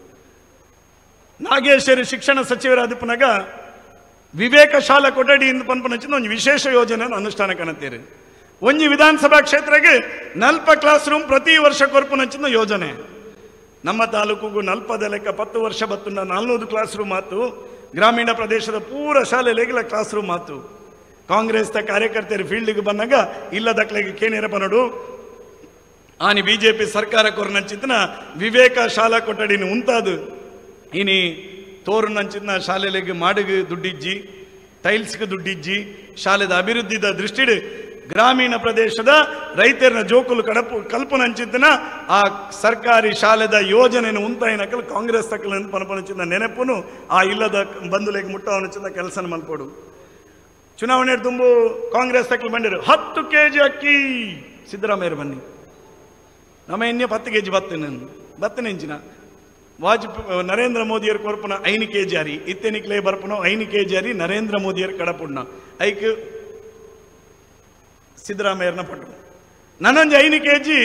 ನಾಗೇಶ್ವರಿ ಶಿಕ್ಷಣ ಸಚಿವರಾದಿಪ್ಪನಾಗ ವಿವೇಕ ಶಾಲಾ ಕೊಠಡಿ ಇಂದು ಪನ್ಪನಂಚಿನ ಒಂದು ವಿಶೇಷ ಯೋಜನೆಯನ್ನು ಅನುಷ್ಠಾನ ಕಾಣುತ್ತೀರಿ. ಒಂಜಿ ವಿಧಾನಸಭಾ ಕ್ಷೇತ್ರಕ್ಕೆ 40 ಕ್ಲಾಸ್ ರೂಮ್ ಪ್ರತಿ ವರ್ಷ ಕೊರ್ಪುನಂಚಿನ ಯೋಜನೆ. ನಮ್ಮ ತಾಲೂಕಿಗೂ 40 ಲೆಕ್ಕ 10 ವರ್ಷ ಬತ್ತುಂಡ 400 ಕ್ಲಾಸ್ ರೂಮ್ ಆತು. ಗ್ರಾಮೀಣ ಪ್ರದೇಶದ ಪೂರ ಶಾಲೆ ಲೇಗಿಲ ಕ್ಲಾಸ್ ರೂಮ್ ಆತು. ಕಾಂಗ್ರೆಸ್ ಕಾರ್ಯಕರ್ತರು ಫೀಲ್ಡ್ಗೆ ಬಂದಾಗ ಇಲ್ಲದಕ್ಲೆಗೆ ಕೇನೇರ ಪನಡು ಆನಿ ಬಿಜೆಪಿ ಸರ್ಕಾರ ಕೊರನಂಚಿತನ ವಿವೇಕ ಶಾಲಾ ಕೊಠಡಿನ ಉಂತಾದು ಇನಿ ತೋರುನಂಚಿನ ಶಾಲೆಲೆಗೆ ಮಾಡಿಗೆ ದುಡ್ಡಿಜ್ಜಿ ಟೈಲ್ಸ್ಗೆ ದುಡ್ಡಿಜ್ಜಿ ಶಾಲೆದ ಅಭಿವೃದ್ಧಿದ ದೃಷ್ಟಿಡು ಗ್ರಾಮೀಣ ಪ್ರದೇಶದ ರೈತರನ್ನ ಜೋಕುಲು ಕಡಪು ಕಲ್ಪನಂಚಿತನ ಆ ಸರ್ಕಾರಿ ಶಾಲೆದ ಯೋಜನೆಯನ್ನು ಉಂತಾಯಿನಕಲ್ ಕಾಂಗ್ರೆಸ್ ತಕ್ಕಲ ಪನಪನಂಚಿನ ನೆನಪುನು ಆ ಇಲ್ಲದ ಬಂಧುಲೆಗೆ ಮುಟ್ಟವನಂಚಿನ ಕೆಲಸನ ಮಲ್ಪೋಡು. ಚುನಾವಣೆ ತುಂಬು ಕಾಂಗ್ರೆಸ್ ತಕ್ಕಲು ಬಂದಿರು 10 ಕೆಜಿ ಅಕ್ಕಿ ಸಿದ್ದರಾಮಯ್ಯರು ಬನ್ನಿ ನಮ್ಮ ಎಣ್ಣೆ 10 ಕೆಜಿ ಬತ್ತನೆ ಬತ್ತನೆ ಇಂಚಿನ ವಾಜಪೇಯಿ ನರೇಂದ್ರ ಮೋದಿಯರ್ ಕೊರ್ಪುನ 5 ಕೆಜಿ ಅರಿ ಇತ್ತೆನಿಕ್ಲೇ ಬರ್ಪುನ 5 ಕೆಜಿ ಅರಿ ನರೇಂದ್ರ ಮೋದಿಯರ್ ಕಡಪುಣ್ಣ ಐಕ್ ಸಿದ್ದರಾಮಯ್ಯರನ್ನ ಪಟ್ಟು ನಾನೊಂದು 5 ಕೆಜಿ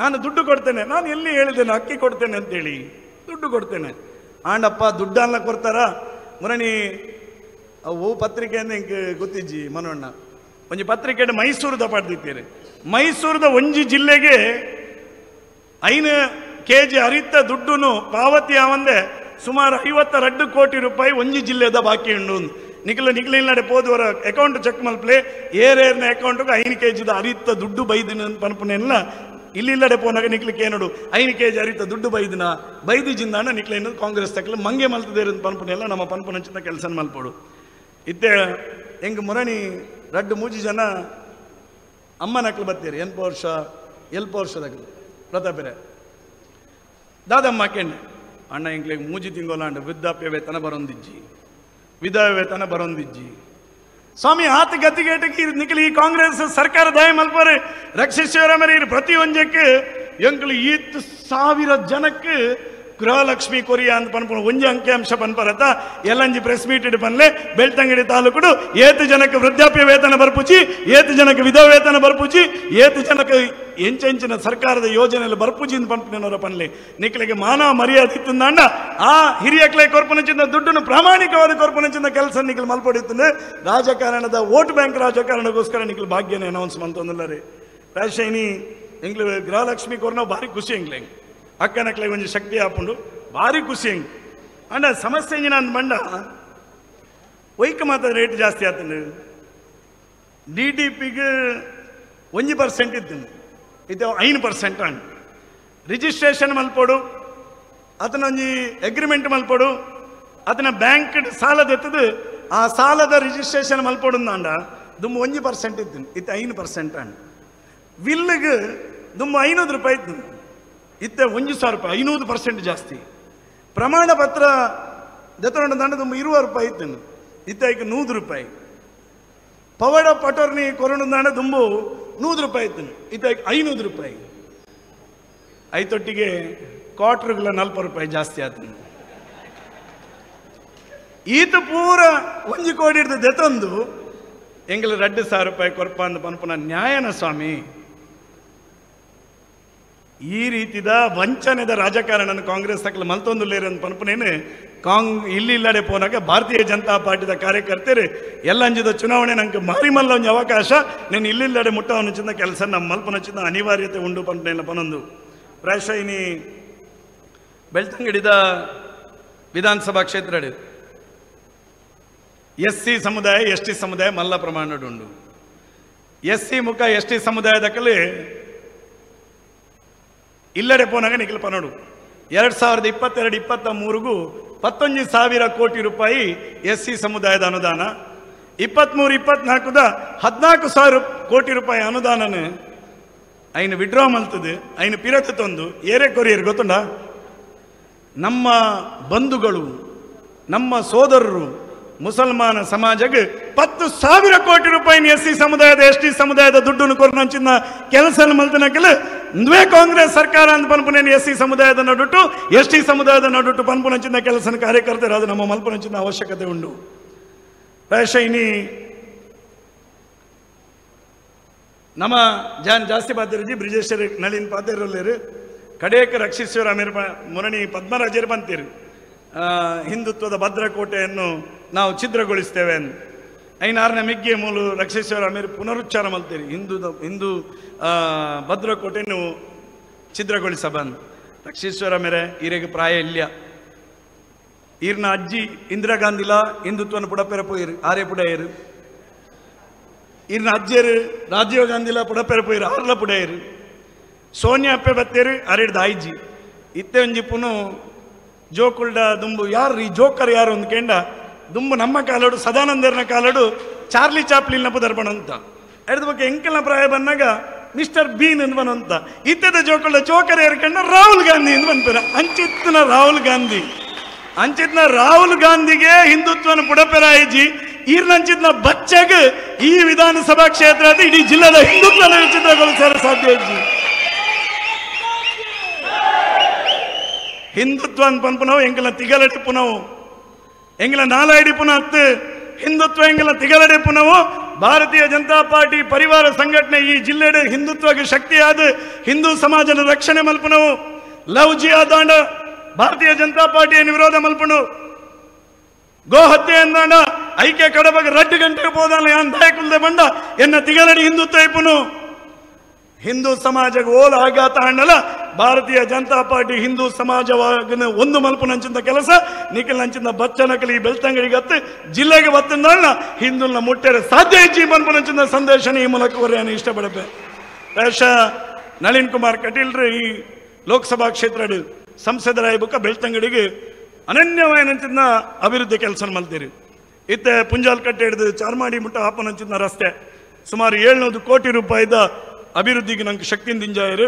ನಾನು ದುಡ್ಡು ಕೊಡ್ತೇನೆ, ನಾನು ಎಲ್ಲಿ ಹೇಳಿದ್ದೇನೆ ಅಕ್ಕಿ ಕೊಡ್ತೇನೆ ಅಂತೇಳಿ ದುಡ್ಡು ಕೊಡ್ತೇನೆ. ಆಂಡಪ್ಪ ದುಡ್ಡಲ್ಲ ಕೊಡ್ತಾರ ಮುರಣಿ ಅವು ಪತ್ರಿಕೆ ಅಂದ್ರೆ ಹಿಂಗೆ ಗೊತ್ತಿಜ್ಜಿ ಮನೋಣ್ಣ ಒಂಜಿ ಪತ್ರಿಕೆ ಮೈಸೂರದ ಪಡೆದಿದ್ದೀರಿ. ಮೈಸೂರದ ಒಂಜಿ ಜಿಲ್ಲೆಗೆ 5 ಕೆಜಿ ಅರಿತ ದುಡ್ಡುನು ಪಾವತಿ ಆವಂದೆ ಸುಮಾರು 52 ಕೋಟಿ ರೂಪಾಯಿ ಒಂಜಿ ಜಿಲ್ಲೆದ ಬಾಕಿ ಉಂಡು. ನಿಖಲ ನಿಖಲಿನ ಪೋದುವರ ಅಕೌಂಟ್ ಚೆಕ್ ಮಲ್ಪ್ಲೆ ಏರೇರ್ನ ಅಕೌಂಟ್ಗೆ 5 ಕೆಜಿದ ಅರಿತ ದುಡ್ಡು ಬೈದಿನ ಪನ್ಪುನೆಲ್ಲ ಇಲ್ಲಿಲ್ಲಡೆ ಪೋನಾಗ ನಿಕ್ಲಿಕ್ಕೆ ಏನೋಡು 5 ಕೆಜಿ ಅರಿತ ದುಡ್ಡು ಬೈದಿನ ಬೈದಿ ಜಿಂದಾಣ ನಿಕ್ಲೇನು ಕಾಂಗ್ರೆಸ್ ತಕ್ಕಲು ಮಂಗೆ ಮಲ್ತದೇರು ಪನ್ಪುನೆಲ್ಲ ನಮ್ಮ ಪನ್ಪುನಂಚಿನ ಕೆಲಸ ಮಲ್ಪೋಡು. ಇತ್ತೆ ಹೆಂಗೆ ಮುರಣಿ ರಡ್ಡು ಮೂಜಿ ಜನ ಅಮ್ಮನಕ್ಲು ಬತ್ತೀರಿ 80 ವರ್ಷ 70 ವರ್ಷದಕ್ಲು ಪ್ರತಾಪರೆ ದಾದಮ್ಮ ಕೆಣ್ಣೆ ಅಣ್ಣ ಎಂಕ್ಲೆಗ್ ಮೂಜಿ ತಿಂಗೋಲಾಂಡ ವೃದ್ಧಾಪ್ಯ ವೇತನ ಬರೊಂದಿಜ್ಜಿ ವಿಧವೆ ವೇತನ ಬರೊಂದಿಜ್ಜಿ ಸ್ವಾಮಿ ಆತ ಗತಿಗೇಟಕ್ಕೆ ನಿಖಲ್ ಈ ಕಾಂಗ್ರೆಸ್ ಸರ್ಕಾರ ದಯ ಮಲ್ಪರೆ ರಕ್ಷಿಸಿವರ ಪ್ರತಿ ಒಂಜಕ್ಕೆ ಎಂಕ್ಲು ಈತ್ 1000 ಜನಕ್ಕೆ ಗೃಹಲಕ್ಷ್ಮಿ ಕೊರಿಯಾ ಅಂತ ಪನ್ಪುನ ಒಂಜಿ ಅಂಕಿಅಂಶ ಪನ್ಪರತ ಎಲ್ಲಂಜಿ ಪ್ರೆಸ್ ಮೀಟ್ ಇಡು ಪನ್ಲೆ ಬೆಳ್ತಂಗಡಿ ತಾಲೂಕುಡು ಏತು ಜನಕ್ಕೆ ವೃದ್ಧಾಪ್ಯ ವೇತನ ಬರ್ಪುಚಿ ಏತು ಜನಕ್ಕೆ ವಿಧವಾ ವೇತನ ಬರ್ಪುಚಿ ಏತು ಜನಕ್ಕೆ ಎಂಚೆಂಚಿನ ಸರ್ಕಾರದ ಯೋಜನೆಯಲ್ಲಿ ಬರ್ಪುಜಿ ಅಂತ ಪನ್ಪುನವರ ಪನ್ಲೆ ನಿಕ್ಲಿಗೆ ಮಾನವ ಮರ್ಯಾದೆ ಇತ್ತಂದಾಂಡ ಆ ಹಿರಿಯಕ್ಲೆ ಕೊರ್ಪುನಂಚಿನ ದುಡ್ಡನ್ನು ಪ್ರಾಮಾಣಿಕವಾದ ಕೊರ್ಪುನಂಚಿನ ಕೆಲಸ ನಿಖಲ್ ಮಲ್ಪಡಿತ್ತಂದ್ರೆ ರಾಜಕಾರಣದ ವೋಟ್ ಬ್ಯಾಂಕ್ ರಾಜಕಾರಣಕ್ಕೋಸ್ಕರ ನಿಖಲ್ ಭಾಗ್ಯನ ಅನೌನ್ಸ್ ಮಂತೊಂದಿಲ್ಲ ರೀ. ರಾಜಶೈನಿ ಎಂಗ್ಲು ಗೃಹಲಕ್ಷ್ಮಿ ಕೊರ್ನ ಭಾರಿ ಖುಷಿ ಎಂಗ್ಲೆ ಅಕ್ಕನಕ್ಲೆ ಒಂಜಿ ಶಕ್ತಿ ಆಪುಂಡು ಭಾರಿ ಖುಷಿ ಹೆಂಗೆ. ಅಂಡ ಸಮಸ್ಯೆ ಇಂಜಿನ ಅಂದ್ ಬಂಡ ಒಯ್ಕ ಮಾತ್ರ ರೇಟ್ ಜಾಸ್ತಿ ಆತಂಡು ಡಿ ಡಿ ಪಿಗೆ 1% ಇತ್ತು ಇದು 5% ಅಂಡ್ ರಿಜಿಸ್ಟ್ರೇಷನ್ ಮಲ್ಪೋಡು ಆತನ ಒಂಜಿ ಅಗ್ರಿಮೆಂಟ್ ಮಲ್ಪೋಡು ಆತನ ಬ್ಯಾಂಕ್ ಸಾಲದ ಎತ್ತದು ಆ ಸಾಲದ ರಿಜಿಸ್ಟ್ರೇಷನ್ ಮಲ್ಪೋಡು ಅಂಡ ದುಂಬು 1% ಇತ್ತು ಇತ್ತು 5% ಅಂಡ್ ವಿಲ್ಲಿಗೆ ದುಂಬು 500 ರೂಪಾಯಿ ಇತ್ತು ಇತ್ತೆ 1000 ರೂಪಾಯಿ 500% ಜಾಸ್ತಿ. ಪ್ರಮಾಣ ಪತ್ರ ದತ್ತೊಂಡ ದಂಡ ತುಂಬ 20 ರೂಪಾಯಿ ಇತ್ತು ಇತ್ತ ಈಗ 100 ರೂಪಾಯಿ. Power of attorney ಕೊರೊಂಡು ದಂಡ ತುಂಬು 100 ರೂಪಾಯಿ ಇತ್ತು ಇತ್ತ 500 ರೂಪಾಯಿ. ಐತೊಟ್ಟಿಗೆ ಕ್ವಾರ್ಟರ್ಗಳ 40 ರೂಪಾಯಿ ಜಾಸ್ತಿ ಆಯ್ತು. ಈತ ಪೂರ 1 ಕೋಟಿ ಹಿಡಿದು ದೆತ್ತೊಂದು ಎಂಗಲ 2000 ರೂಪಾಯಿ ಕೊರ್ಪ ಅಂದ ಪನ್ಪುನ ನ್ಯಾಯನ ಸ್ವಾಮಿ. ಈ ರೀತಿದ ವಂಚನೆದ ರಾಜಕಾರಣ ಕಾಂಗ್ರೆಸ್ ತಕ್ಕಲು ಮಲ್ತೊಂದುಲ್ಲೇರು ಅಂತ ಪನ್ಪುನೇನು ಇಲ್ಲಿ ಇಲ್ಲಡೆ ಪೋನಾಗ ಭಾರತೀಯ ಜನತಾ ಪಾರ್ಟಿದ ಕಾರ್ಯಕರ್ತರು ಎಲ್ಲಂಜಿದ ಚುನಾವಣೆ ನಂಗೆ ಮಾರಿ ಮಲ್ಲ ಒಂಜಿ ಅವಕಾಶ నేను ಇಲ್ಲಿಲ್ಲಡೆ ಮುಟ್ಟವನಚಿಂದ ಕೆಲಸ ನಮ್ಮ ಮಲ್ಪನಚಿಂದ ಅನಿವಾರ್ಯತೆ ಉಂಡು ಪನ್ಪುನೇನ ಪನೊಂದು. ಪ್ರಾಯಶಃ ಇನಿ ಬೆಳ್ತಂಗಡಿದ ವಿಧಾನಸಭಾ ಕ್ಷೇತ್ರ ಎಸ್ ಸಿ ಸಮುದಾಯ ಎಸ್ ಟಿ ಸಮುದಾಯ ಮಲ್ಲ ಪ್ರಮಾಣ ಉಂಡು. ಎಸ್ ಸಿ ಮುಖ ಎಸ್ ಟಿ ಸಮುದಾಯದಕ್ಕಲ್ಲಿ ಇಲ್ಲಡೆ ಪೋನಾಗ ನಿಖಲ್ ಪನೋಡು 2022-23ಗೂ 11,000 ಕೋಟಿ ರೂಪಾಯಿ ಎಸ್ ಸಿ ಸಮುದಾಯದ ಅನುದಾನ, 23-24 14,000 ಕೋಟಿ ರೂಪಾಯಿ ಅನುದಾನನೇ ಐನು ವಿಡ್ರಾ ಮಲ್ತದೆ, ಐನು ಪಿರತೆ ತಂದು ಏರೆ ಕೊರಿಯರ್ ಗೊತ್ತುಂಡ. ನಮ್ಮ ಬಂಧುಗಳು, ನಮ್ಮ ಸೋದರರು ಮುಸಲ್ಮಾನ ಸಮಾಜಕ್ಕೆ 10,000 ಕೋಟಿ ರೂಪಾಯಿ ಎಸ್ ಸಿ ಸಮುದಾಯದ ಎಸ್ ಟಿ ಸಮುದಾಯದ ದುಡ್ಡನ್ನು ಕೊರನಂಚಿನ ಕೆಲಸ ಮಲ್ತನಕಲು ಇಂದುವೇ ಕಾಂಗ್ರೆಸ್ ಸರ್ಕಾರ ಅಂತ ಪನ್ಪುನೇನು ಎಸ್ ಸಿ ಸಮುದಾಯದ ನಡುಟು ಎಸ್ ಟಿ ಸಮುದಾಯದ ನಡುಟು ಪನ್ಪುನಂಚಿನ ಕೆಲಸನ ಕಾರ್ಯಕರ್ತರು ಅದು ನಮ್ಮ ಮಲ್ಪನಂಚಿನ ಅವಶ್ಯಕತೆ ಉಂಟು. ಪ್ರಾಯಶಃ ಇನಿ ನಮ್ಮ ಜಾನ್ ಜಾಸ್ತಿ ಪಾತಿರಜಿ ಬ್ರಿಜೇಶ್ವರ ನಳಿನ್ ಪಾತಿರಲ್ಲೇರು ಕಡೇಕ ರಕ್ಷಿಸುವರು ಅಮೀರ್ ಮುರಣಿ ಪದ್ಮರಾಜರು ಬಂತೀರಿ ಹಿಂದುತ್ವದ ಭದ್ರಕೋಟೆಯನ್ನು ನಾವು ಛಿದ್ರಗೊಳಿಸ್ತೇವೆ ಅಂತ. ಐನಾರನ ಮಿಗ್ಗೆ ಮೂಲು ರಕ್ಷೇಶ್ವರ ಅಮೀರ್ ಪುನರುಚ್ಚಾರ ಮಾಡ್ತೀರಿ ಹಿಂದೂ ಭದ್ರಕೋಟೆಯನ್ನು ಛಿದ್ರಗೊಳಿಸಬಂದು. ರಕ್ಷೇಶ್ವರ ಮೇರೆ ಈರೆಗೆ ಪ್ರಾಯ ಇಲ್ಲ, ಈರ್ನ ಅಜ್ಜಿ ಇಂದಿರಾ ಗಾಂಧಿಲ ಹಿಂದುತ್ವನ ಪುಡಪೆರ ಪೋಯಿರು ಆರೇ ಪುಡೆಯರು, ಈರ್ನ ಅಜ್ಜಿಯರು ರಾಜೀವ್ ಗಾಂಧಿಲ ಪುಡಪೆರ ಪೋಯಿರು ಆರ್ಲ ಪುಡೆಯರು, ಸೋನಿಯಾ ಅಪ್ಪೆ ಬತ್ತೇರು ಅರೆಡ್ದ ಐಜಿ ಇತ್ತೆ ಒಂಜಿ ಪುನು ಜೋಕುಲ್ಡ ದುಂಬು ಯಾರು ಈ ಜೋಕರ್ ಯಾರು ಒಂದು ಕೆಂಡ ದುಂಬು ನಮ್ಮ ಕಾಲಡು ಸದಾನಂದರ್ನ ಕಾಲಡು ಚಾರ್ಲಿ ಚಾಪ್ಲಿನ ಪುದರ್ಪಣ ಅಂತ ಎಡ್ದ ಬಗ್ಗೆ ಎಂಕಲ್ನ ಪ್ರಾಯ ಬಂದಾಗ ಮಿಸ್ಟರ್ ಬೀನ್ ಎಂದು ಬನಂತ ಇತ್ತದ ಜೋಕುಲ್ಡ ಜೋಕರ್ ಯಾರು ಕಂಡ ರಾಹುಲ್ ಗಾಂಧಿ ಎಂದು ಬಂದ್ಪೇರ. ಅಂಚಿತ್ನ ರಾಹುಲ್ ಗಾಂಧಿ, ಅಂಚಿತ್ನ ರಾಹುಲ್ ಗಾಂಧಿಗೆ ಹಿಂದುತ್ವನ ಪುಡಪೆರಾಯಿಜಿ ಈರ್ನಂಚಿತ್ನ ಬಚ್ಚಗ ಈ ವಿಧಾನಸಭಾ ಕ್ಷೇತ್ರ ಇಡೀ ಜಿಲ್ಲೆದ ಹಿಂದುತ್ವನ ಚಿತ್ರಗೊಳಿಸಲು ಸಾಧ್ಯ ಇಜ್ಜಿ. ಹಿಂದುತ್ವ ಅಂತ ಪನ್ಪುನವು ಎಂಕಲ ತಿಗಲಡಿಪುನವು ಎಂಗಲ ನಾಲಾಯಿಡಿಪುನ ಹತ್ತು ಹಿಂದುತ್ವ ಎಂಗಲ ತಿಗಲಡಿಪುನವು ಭಾರತೀಯ ಜನತಾ ಪಾರ್ಟಿ ಪರಿವಾರ ಸಂಘಟನೆ ಈ ಜಿಲ್ಲೆಡೆ ಹಿಂದುತ್ವಕ್ಕೆ ಶಕ್ತಿಯಾದ ಹಿಂದೂ ಸಮಾಜದ ರಕ್ಷಣೆ ಮಲ್ಪುನವು. ಲವ್ ಜಿಹಾದ್ ಭಾರತೀಯ ಜನತಾ ಪಾರ್ಟಿಯನ್ನು ವಿರೋಧ ಮಲ್ಪುನು, ಗೋ ಹತ್ಯೆ ಅಂದಾಂಡ ಐಕ್ಯ ಕಡಬಗೆ ರಡ್ಡು ಗಂಟೆಗೆ ಹೋದಾನ ಯಾನ್ ದಾಯಕುಲ್ದೆ ಬಂಡ ಎನ್ನ ತಿಗಲಡಿ ಹಿಂದುತ್ವ ಇಪ್ಪುನು. ಹಿಂದೂ ಸಮಾಜಕ್ಕೆ ಓಲ ಆಘಾತ ಹಣ್ಣಲ್ಲ ಭಾರತೀಯ ಜನತಾ ಪಾರ್ಟಿ ಹಿಂದೂ ಸಮಾಜವಾಗಿನ ಒಂದು ಮಲ್ಪುನಂಚಿನ ಕೆಲಸ ನಿಖಿಲ್ ನಂಚಿನ ಬಚ್ಚನಕಲಿ ಬೆಳ್ತಂಗಡಿಗತ್ತು ಜಿಲ್ಲೆಗೆ ಬತ್ತಂದಲ್ಲ ಹಿಂದೂಲ್ನ ಮುಟ್ಟೆರೆ ಸಾಧ್ಯ ಇಜ್ಜಿ ಮಲ್ಪುನಂಚಿನ ಸಂದೇಶನ ಈ ಮೂಲಕ ಹೊರೆಯನ್ನು ಇಷ್ಟಪಡಪೆ. ಪ್ರಾಯಶಃ ನಳಿನ್ ಕುಮಾರ್ ಕಟೀಲ್ರು ಈ ಲೋಕಸಭಾ ಕ್ಷೇತ್ರ ಸಂಸದರಾಯ ಬುಕ್ಕ ಬೆಳ್ತಂಗಡಿಗೆ ಅನನ್ಯವಾಯನಂಚಿನ ಅಭಿವೃದ್ಧಿ ಕೆಲಸ ಮಲ್ತೀರಿ. ಇತ್ತೆ ಪುಂಜಾಲ್ ಕಟ್ಟೆ ಹಿಡಿದು ಚಾರ್ಮಾಡಿ ಮುಟ್ಟ ಹಾಪನಂಚಿನ ರಸ್ತೆ ಸುಮಾರು 700 ಕೋಟಿ ರೂಪಾಯಿದ ಅಭಿವೃದ್ಧಿಗೆ ನಂಗೆ ಶಕ್ತಿಯಿಂದ ಇಂಜಾಯರು.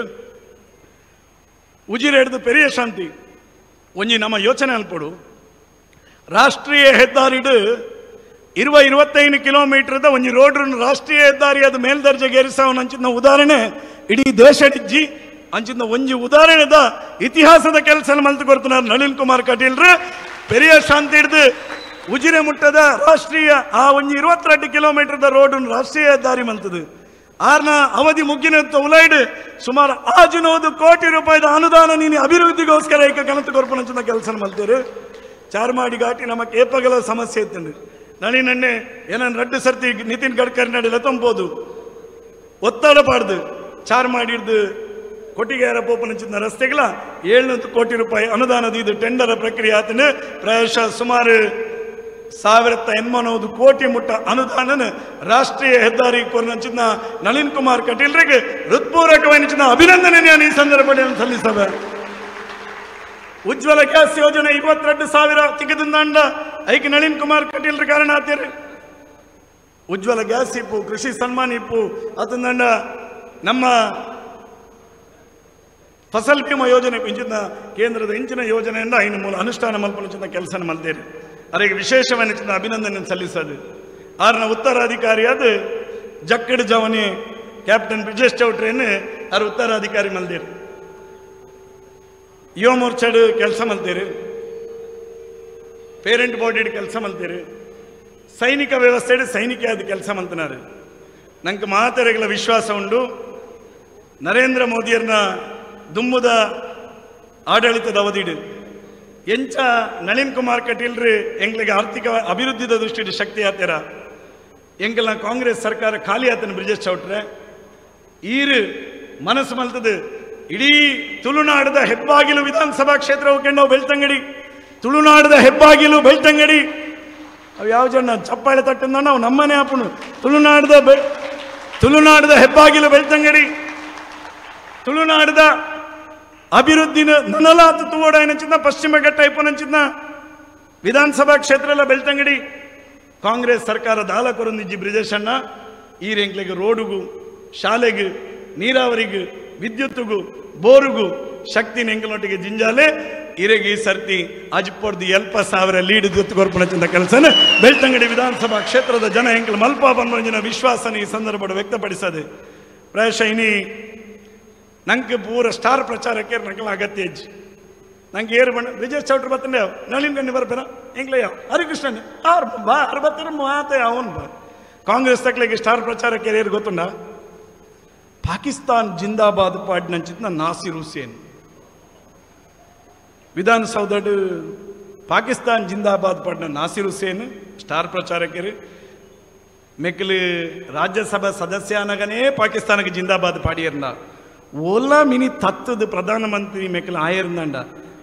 ಉಜಿರೆ ಹಿಡಿದು ಪೆರಿಯ ಶಾಂತಿ ಒಂಜಿ ನಮ್ಮ ಯೋಚನೆ ಅನ್ಪಡು ರಾಷ್ಟ್ರೀಯ ಹೆದ್ದಾರಿಡು 25 ಕಿಲೋಮೀಟರ್ದ ಒಂಜಿ ರೋಡ್ ರಾಷ್ಟ್ರೀಯ ಹೆದ್ದಾರಿ ಅದು ಮೇಲ್ದರ್ಜೆಗೆ ಏರಿಸವನ ಉದಾಹರಣೆ ಇಡೀ ದೇಶಡಿಜ್ಜಿ ಅಂಚಿನ ಒಂಜಿ ಉದಾಹರಣೆದ ಇತಿಹಾಸದ ಕೆಲಸ ಮಲ್ತು ಕೊಡ್తున్నారు ನಳಿನ್ ಕುಮಾರ್ ಕಟೀಲ್ರು. ಪೆರಿಯ ಶಾಂತಿ ಹಿಡಿದು ಉಜಿರೆ ಮುಟ್ಟದ ರಾಷ್ಟ್ರೀಯ ಆ ಒಂಜಿ 22 ಕಿಲೋಮೀಟರ್ದ ರೋಡ್ ರಾಷ್ಟ್ರೀಯ ಹೆದ್ದಾರಿ ಮಲ್ತದು. ಆರ್ನ ಅವಧಿ ಮುಗ್ಗಿನ ಉಲೈಡ್ ಸುಮಾರು 600 ಕೋಟಿ ರೂಪಾಯಿದ ಅನುದಾನ ನೀನು ಅಭಿವೃದ್ಧಿಗೋಸ್ಕರ ಈಗ ಕನತು ಕೊರ್ಪುನಂಚಿನ ಕೆಲಸ ಮಲ್ತೀರು. ಚಾರ್ಮಾಡಿ ಘಾಟಿ ನಮ್ಮ ಕೇಪಗಲ ಸಮಸ್ಯೆ ಇತ್ತು. ನಳಿನನ್ನೇ ಏನನ್ನ ರಡ್ಡು ಸರ್ತಿ ನಿತಿನ್ ಗಡ್ಕರಿ ನಡೆಯಲ್ಲ ತಂಬೋದು ಒತ್ತಡ ಪಾಡ್ದು ಚಾರ್ಮಾಡಿ ಹಿಡ್ದು ಕೊಟ್ಟಿಗೆಯರ ಪೋಪನಂಚಿನ ರಸ್ತೆಗಳ 700 ಕೋಟಿ ರೂಪಾಯಿ ಅನುದಾನದ ಇದು ಟೆಂಡರ್ ಪ್ರಕ್ರಿಯೆ ಆತನ. ಪ್ರಾಯಶಃ ಸುಮಾರು 1089 ಕೋಟಿ ಮುಟ್ಟ ಅನುದಾನನ ರಾಷ್ಟ್ರೀಯ ಹೆದ್ದಾರಿ ಕೋರಿನ ನಳಿನ್ ಕುಮಾರ್ ಕಟೀಲ್ರಿಗೆ ಹೃತ್ಪೂರ್ವಕವಾದ ಅಭಿನಂದನೆ ನಾನು ಈ ಸಂದರ್ಭದಲ್ಲಿ ಸಲ್ಲಿಸಬೆ. ಉಜ್ವಲ ಗ್ಯಾಸ್ ಯೋಜನೆ 22,000 ತಿಗದಿಂದಂಡ ಐಕೆ ನಳಿನ್ ಕುಮಾರ್ ಕಟೀಲ್ರ ಕಾರಣ ಆತೀರಿ. ಉಜ್ವಲ ಗ್ಯಾಸ್ ಇಪ್ಪು, ಕೃಷಿ ಸನ್ಮಾನ ಇಪ್ಪು, ಅದನ್ನ ನಮ್ಮ ಫಸಲ್ ಬಿಮಾ ಯೋಜನೆ ಇಂಚಿನ ಕೇಂದ್ರದ ಇಂಚಿನ ಯೋಜನೆಯಿಂದ ಇನ್ನು ಮೂಲ ಅನುಷ್ಠಾನ ಮಲ್ಪನ ಕೆಲಸ ಮಲ್ತೇರಿ. ಅದಕ್ಕೆ ವಿಶೇಷವಾದ ಅಭಿನಂದನೆ ಸಲ್ಲಿಸೋದು. ಆರ್ನ ಉತ್ತರಾಧಿಕಾರಿಯಾದ ಜಕ್ಕಡ್ ಜವನಿ ಕ್ಯಾಪ್ಟನ್ ಬ್ರಿಜೇಶ್ ಚೌಟ್ರಿಯನ್ನು ಅವ್ರ ಉತ್ತರಾಧಿಕಾರಿ ಮಲ್ದೇರಿ. ಯುವ ಮೋರ್ಚಾಡ್ ಕೆಲಸ ಮಲ್ತೀರಿ, ಪೇರೆಂಟ್ ಬಾಡಿಡ್ ಕೆಲಸ ಮಲ್ತೀರಿ, ಸೈನಿಕ ವ್ಯವಸ್ಥೆ ಸೈನಿಕ ಕೆಲಸ ಮಲ್ತನಾರು. ನಂಗೆ ಮಾತೆರೆಗಳ ವಿಶ್ವಾಸ ಉಂಟು ನರೇಂದ್ರ ಮೋದಿಯರ್ನ ದುಮ್ಮುದ ಆಡಳಿತದ ಅವಧಿಡು ಎಂಚ ನಳಿನ್ ಕುಮಾರ್ ಕಟೀಲ್ರಿ ಎಂಗ್ಲಿಗೆ ಆರ್ಥಿಕ ಅಭಿವೃದ್ಧಿದ ದೃಷ್ಟಿಯಲ್ಲಿ ಶಕ್ತಿ ಆತೀರ. ಎಂಗಲ್ನ ಕಾಂಗ್ರೆಸ್ ಸರ್ಕಾರ ಖಾಲಿ ಆತನ ಬ್ರಿಜೇಶ್ ಚೌಟ್ರೆ ಈರು ಮನಸ್ಸು ಮಲ್ತದು ಇಡೀ ತುಳುನಾಡದ ಹೆಬ್ಬಾಗಿಲು ವಿಧಾನಸಭಾ ಕ್ಷೇತ್ರ ನಾವು ಬೆಳ್ತಂಗಡಿ, ತುಳುನಾಡದ ಹೆಬ್ಬಾಗಿಲು ಬೆಳ್ತಂಗಡಿ ಅವು ಯಾವ ಜನ ಚಪ್ಪಾಳೆ ತಟ್ಟಿಂದ ನಾವು ನಮ್ಮನೆ ಆಪುಣು. ತುಳುನಾಡದ ಹೆಬ್ಬಾಗಿಲು ಬೆಳ್ತಂಗಡಿ, ತುಳುನಾಡದ ಅಭಿವೃದ್ಧಿನ ನನಲಾತು ತೂವಡಾಯನಂಚಿನ ಪಶ್ಚಿಮ ಘಟ್ಟ ಇಪ್ಪನಂಚಿನ ವಿಧಾನಸಭಾ ಕ್ಷೇತ್ರ ಎಲ್ಲ ಬೆಳ್ತಂಗಡಿ ಕಾಂಗ್ರೆಸ್ ಸರ್ಕಾರ ದಾಲಕೊರೊಂದಿಜ್ಜಿ ಬ್ರಿಜೇಶ್ ಅಣ್ಣ ಈ ರೆಂಕ್ಲೆಗೆ ರೋಡುಗು ಶಾಲೆಗೆ ನೀರಾವರಿಗು ವಿದ್ಯುತ್ಗೂ ಬೋರುಗು ಶಕ್ತಿ ನೆಂಕಲೊಟ್ಟಿಗೆ ಜಿಂಜಾಲೆ ಇರೆಗೆ ಈ ಸರ್ತಿ ಅಜ್ಪೊಡ್ದು ಎಲ್ಪ ಸಾವಿರ ಲೀಡ್ ಗೊತ್ತು ಕೆಲಸನ ಬೆಳ್ತಂಗಡಿ ವಿಧಾನಸಭಾ ಕ್ಷೇತ್ರದ ಜನ ಎಂಕಲ್ ಮಲ್ಪ ಬನ್ಮಂಜಿನ ವಿಶ್ವಾಸನ ಈ ಸಂದರ್ಭ ವ್ಯಕ್ತಪಡಿಸದೆ ಪ್ರಾಯಶಃ ಇನಿ ನಂಗೆ ಪೂರ ಸ್ಟಾರ್ ಪ್ರಚಾರಕ್ಕೆ ನಂಗೆ ಅಗತ್ಯ ಇಜ್ಜಿ ನಂಗೆ ಏರು ಬಣ್ಣ ಬ್ರಿಜೇಶ್ ಚೌಟ್ರು ಬತ್ತಂಡೆ ಯಾವ ನಳಿನ್ ಗಣ್ಣಿ ಬರ್ಪೇನ ಎಂಗ್ಲೇ ಯಾವ ಹರಿಕೃಷ್ಣನ್ ಆರು ಬಾ ಅರವತ್ತರ ಮಾತೆ ಅವನು ಬಾ ಕಾಂಗ್ರೆಸ್ ತಕ್ಲಿಗೆ ಸ್ಟಾರ್ ಪ್ರಚಾರಕ್ಕೆ ಏರು ಗೊತ್ತುಂಡ ಪಾಕಿಸ್ತಾನ್ ಜಿಂದಾಬಾದ್ ಪಾಡ್ನಂಚಿತ್ನ ನಾಸಿರ್ ಹುಸೇನ್ ವಿಧಾನಸೌಧಡ್ ಪಾಕಿಸ್ತಾನ್ ಜಿಂದಾಬಾದ್ ಪಾಡ್ನ ನಾಸಿರ್ ಹುಸೇನ್ ಸ್ಟಾರ್ ಪ್ರಚಾರಕರು ಮೆಕ್ಲಿ ರಾಜ್ಯಸಭಾ ಸದಸ್ಯ ಅನಗನೇ ಪಾಕಿಸ್ತಾನಕ್ಕೆ ಜಿಂದಾಬಾದ್ ಪಾಡಿಯರ್ನ ಓಲಾ ಮಿನಿ ತತ್ತದ ಪ್ರಧಾನಮಂತ್ರಿ ಮೆಕ್ಲ ಆಯರ್ನಂಡ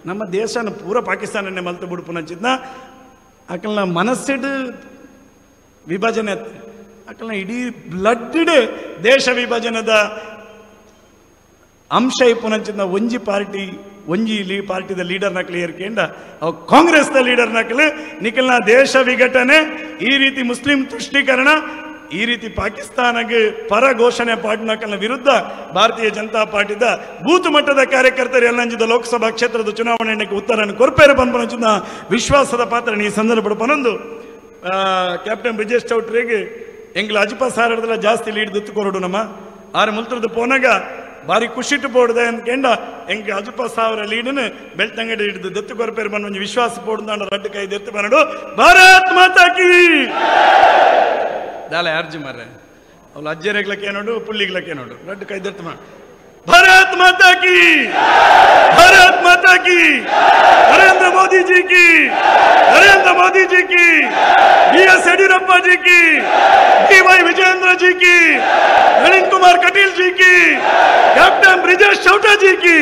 ನಮ್ಮ ದೇಶನ ಪೂರ ಪಾಕಿಸ್ತಾನನ್ನೇ ಮಲ್ತು ಬಿಡ್ಪುನಂಚಿತ್ನ ಅಕಲ್ನ ಮನಸ್ಸಿಡ್ ವಿಭಜನೆ ಅಕಲ್ನ ಇಡೀ ಬ್ಲಡ್ ದೇಶ ವಿಭಜನದ ಅಂಶ ಇಪ್ಪುನಂಚಿನ ಒಂಜಿ ಪಾರ್ಟಿ ಒಂಜಿ ಪಾರ್ಟಿದ ಲೀಡರ್ ನಕಲಿ ಏರ್ಕೇಂಡ ಅವು ಕಾಂಗ್ರೆಸ್ದ ಲೀಡರ್ ನಕಲಿ ನಿಖಲ್ನ ದೇಶ ವಿಘಟನೆ ಈ ರೀತಿ ಮುಸ್ಲಿಂ ತುಷ್ಟೀಕರಣ ಈ ರೀತಿ ಪಾಕಿಸ್ತಾನಗೆ ಪರ ಘೋಷಣೆ ಪಾಡ್ನಕಲ್ನ ವಿರುದ್ಧ ಭಾರತೀಯ ಜನತಾ ಪಾರ್ಟಿದ ಬೂತ್ ಮಟ್ಟದ ಕಾರ್ಯಕರ್ತರು ಎಲ್ಲಂಜಿದ ಲೋಕಸಭಾ ಕ್ಷೇತ್ರದ ಚುನಾವಣೆಗೆ ಉತ್ತರನ್ನು ಕೊರ್ಪೇರು ಬಂದ್ಪನಂಚಿನ ವಿಶ್ವಾಸದ ಪಾತ್ರ ಈ ಸಂದರ್ಭ ಪನೊಂದು ಕ್ಯಾಪ್ಟನ್ ಬ್ರಿಜೇಶ್ ಚೌಟ್ರಿಗೆ ಎಂಗ್ಲ ಅಜಿಪ ಸಾರದಲ್ಲ ಜಾಸ್ತಿ ಲೀಡ್ ದತ್ತು ನಮ್ಮ ಆರು ಮುಲ್ತ್ರದ ಪೋನಾಗ ಭಾರಿ ಖುಷಿಟ್ಟು ಪೋಡ್ದೆ ಅಂದ್ಕೆಂಡ ಎಂಗೆ ಅಜುಪ ಸಾವಿರ ಲೀಡನ್ ಬೆಳ್ತಂಗಡಿ ಹಿಡಿದು ದತ್ತು ಕೊರಪೇರು ಬಂದ ಒಂಜಿ ವಿಶ್ವಾಸ ಪೋಡ್ದಾಂಡ ರಡ್ಡು ಕೈ ದತ್ತು ಬನ್ನಡು ಭಾರತ್ ಮಾತಾ ಕೀ ದಾಲ ಅರ್ಜಿ ಮಾರ್ರೆ ಅವಳು ಅಜ್ಜರೆಗ್ಲಕ್ಕೆ ನೋಡು ಪುಳ್ಳಿಗ್ಲಕ್ಕೆ ನೋಡು ರಡ್ಡು ಕೈ ದತ್ತು ಮಾಡು ಭಾರತ್ ಮಾತಾ ಕೀ ಭಾರತ್ ಮಾತಾ ಕೀ ನರೇಂದ್ರ ಮೋದಿ ಜಿ ಕಿ ನರೇಂದ್ರ ಮೋದಿ ಜಿ ಕಿ ಬಿ ಎಸ್ ಯಡಿಯೂರಪ್ಪ ಜಿ ಕಿ ಡಿ ವೈ ವಿಜಯೇಂದ್ರ ಜಿ ಕಿ ನಳಿನ್ ಕುಮಾರ್ ಕಟೀಲ್ ಜಿ ಕಿ ಕ್ಯಾಪ್ಟನ್ ಬ್ರಿಜೇಶ್ ಚೌಟಾ ಜಿ ಕಿ.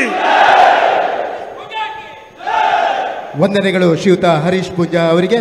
ವಂದನೆಗಳು ಶ್ರೀಯುತ ಹರೀಶ್ ಪೂಂಜಾ ಅವರಿಗೆ.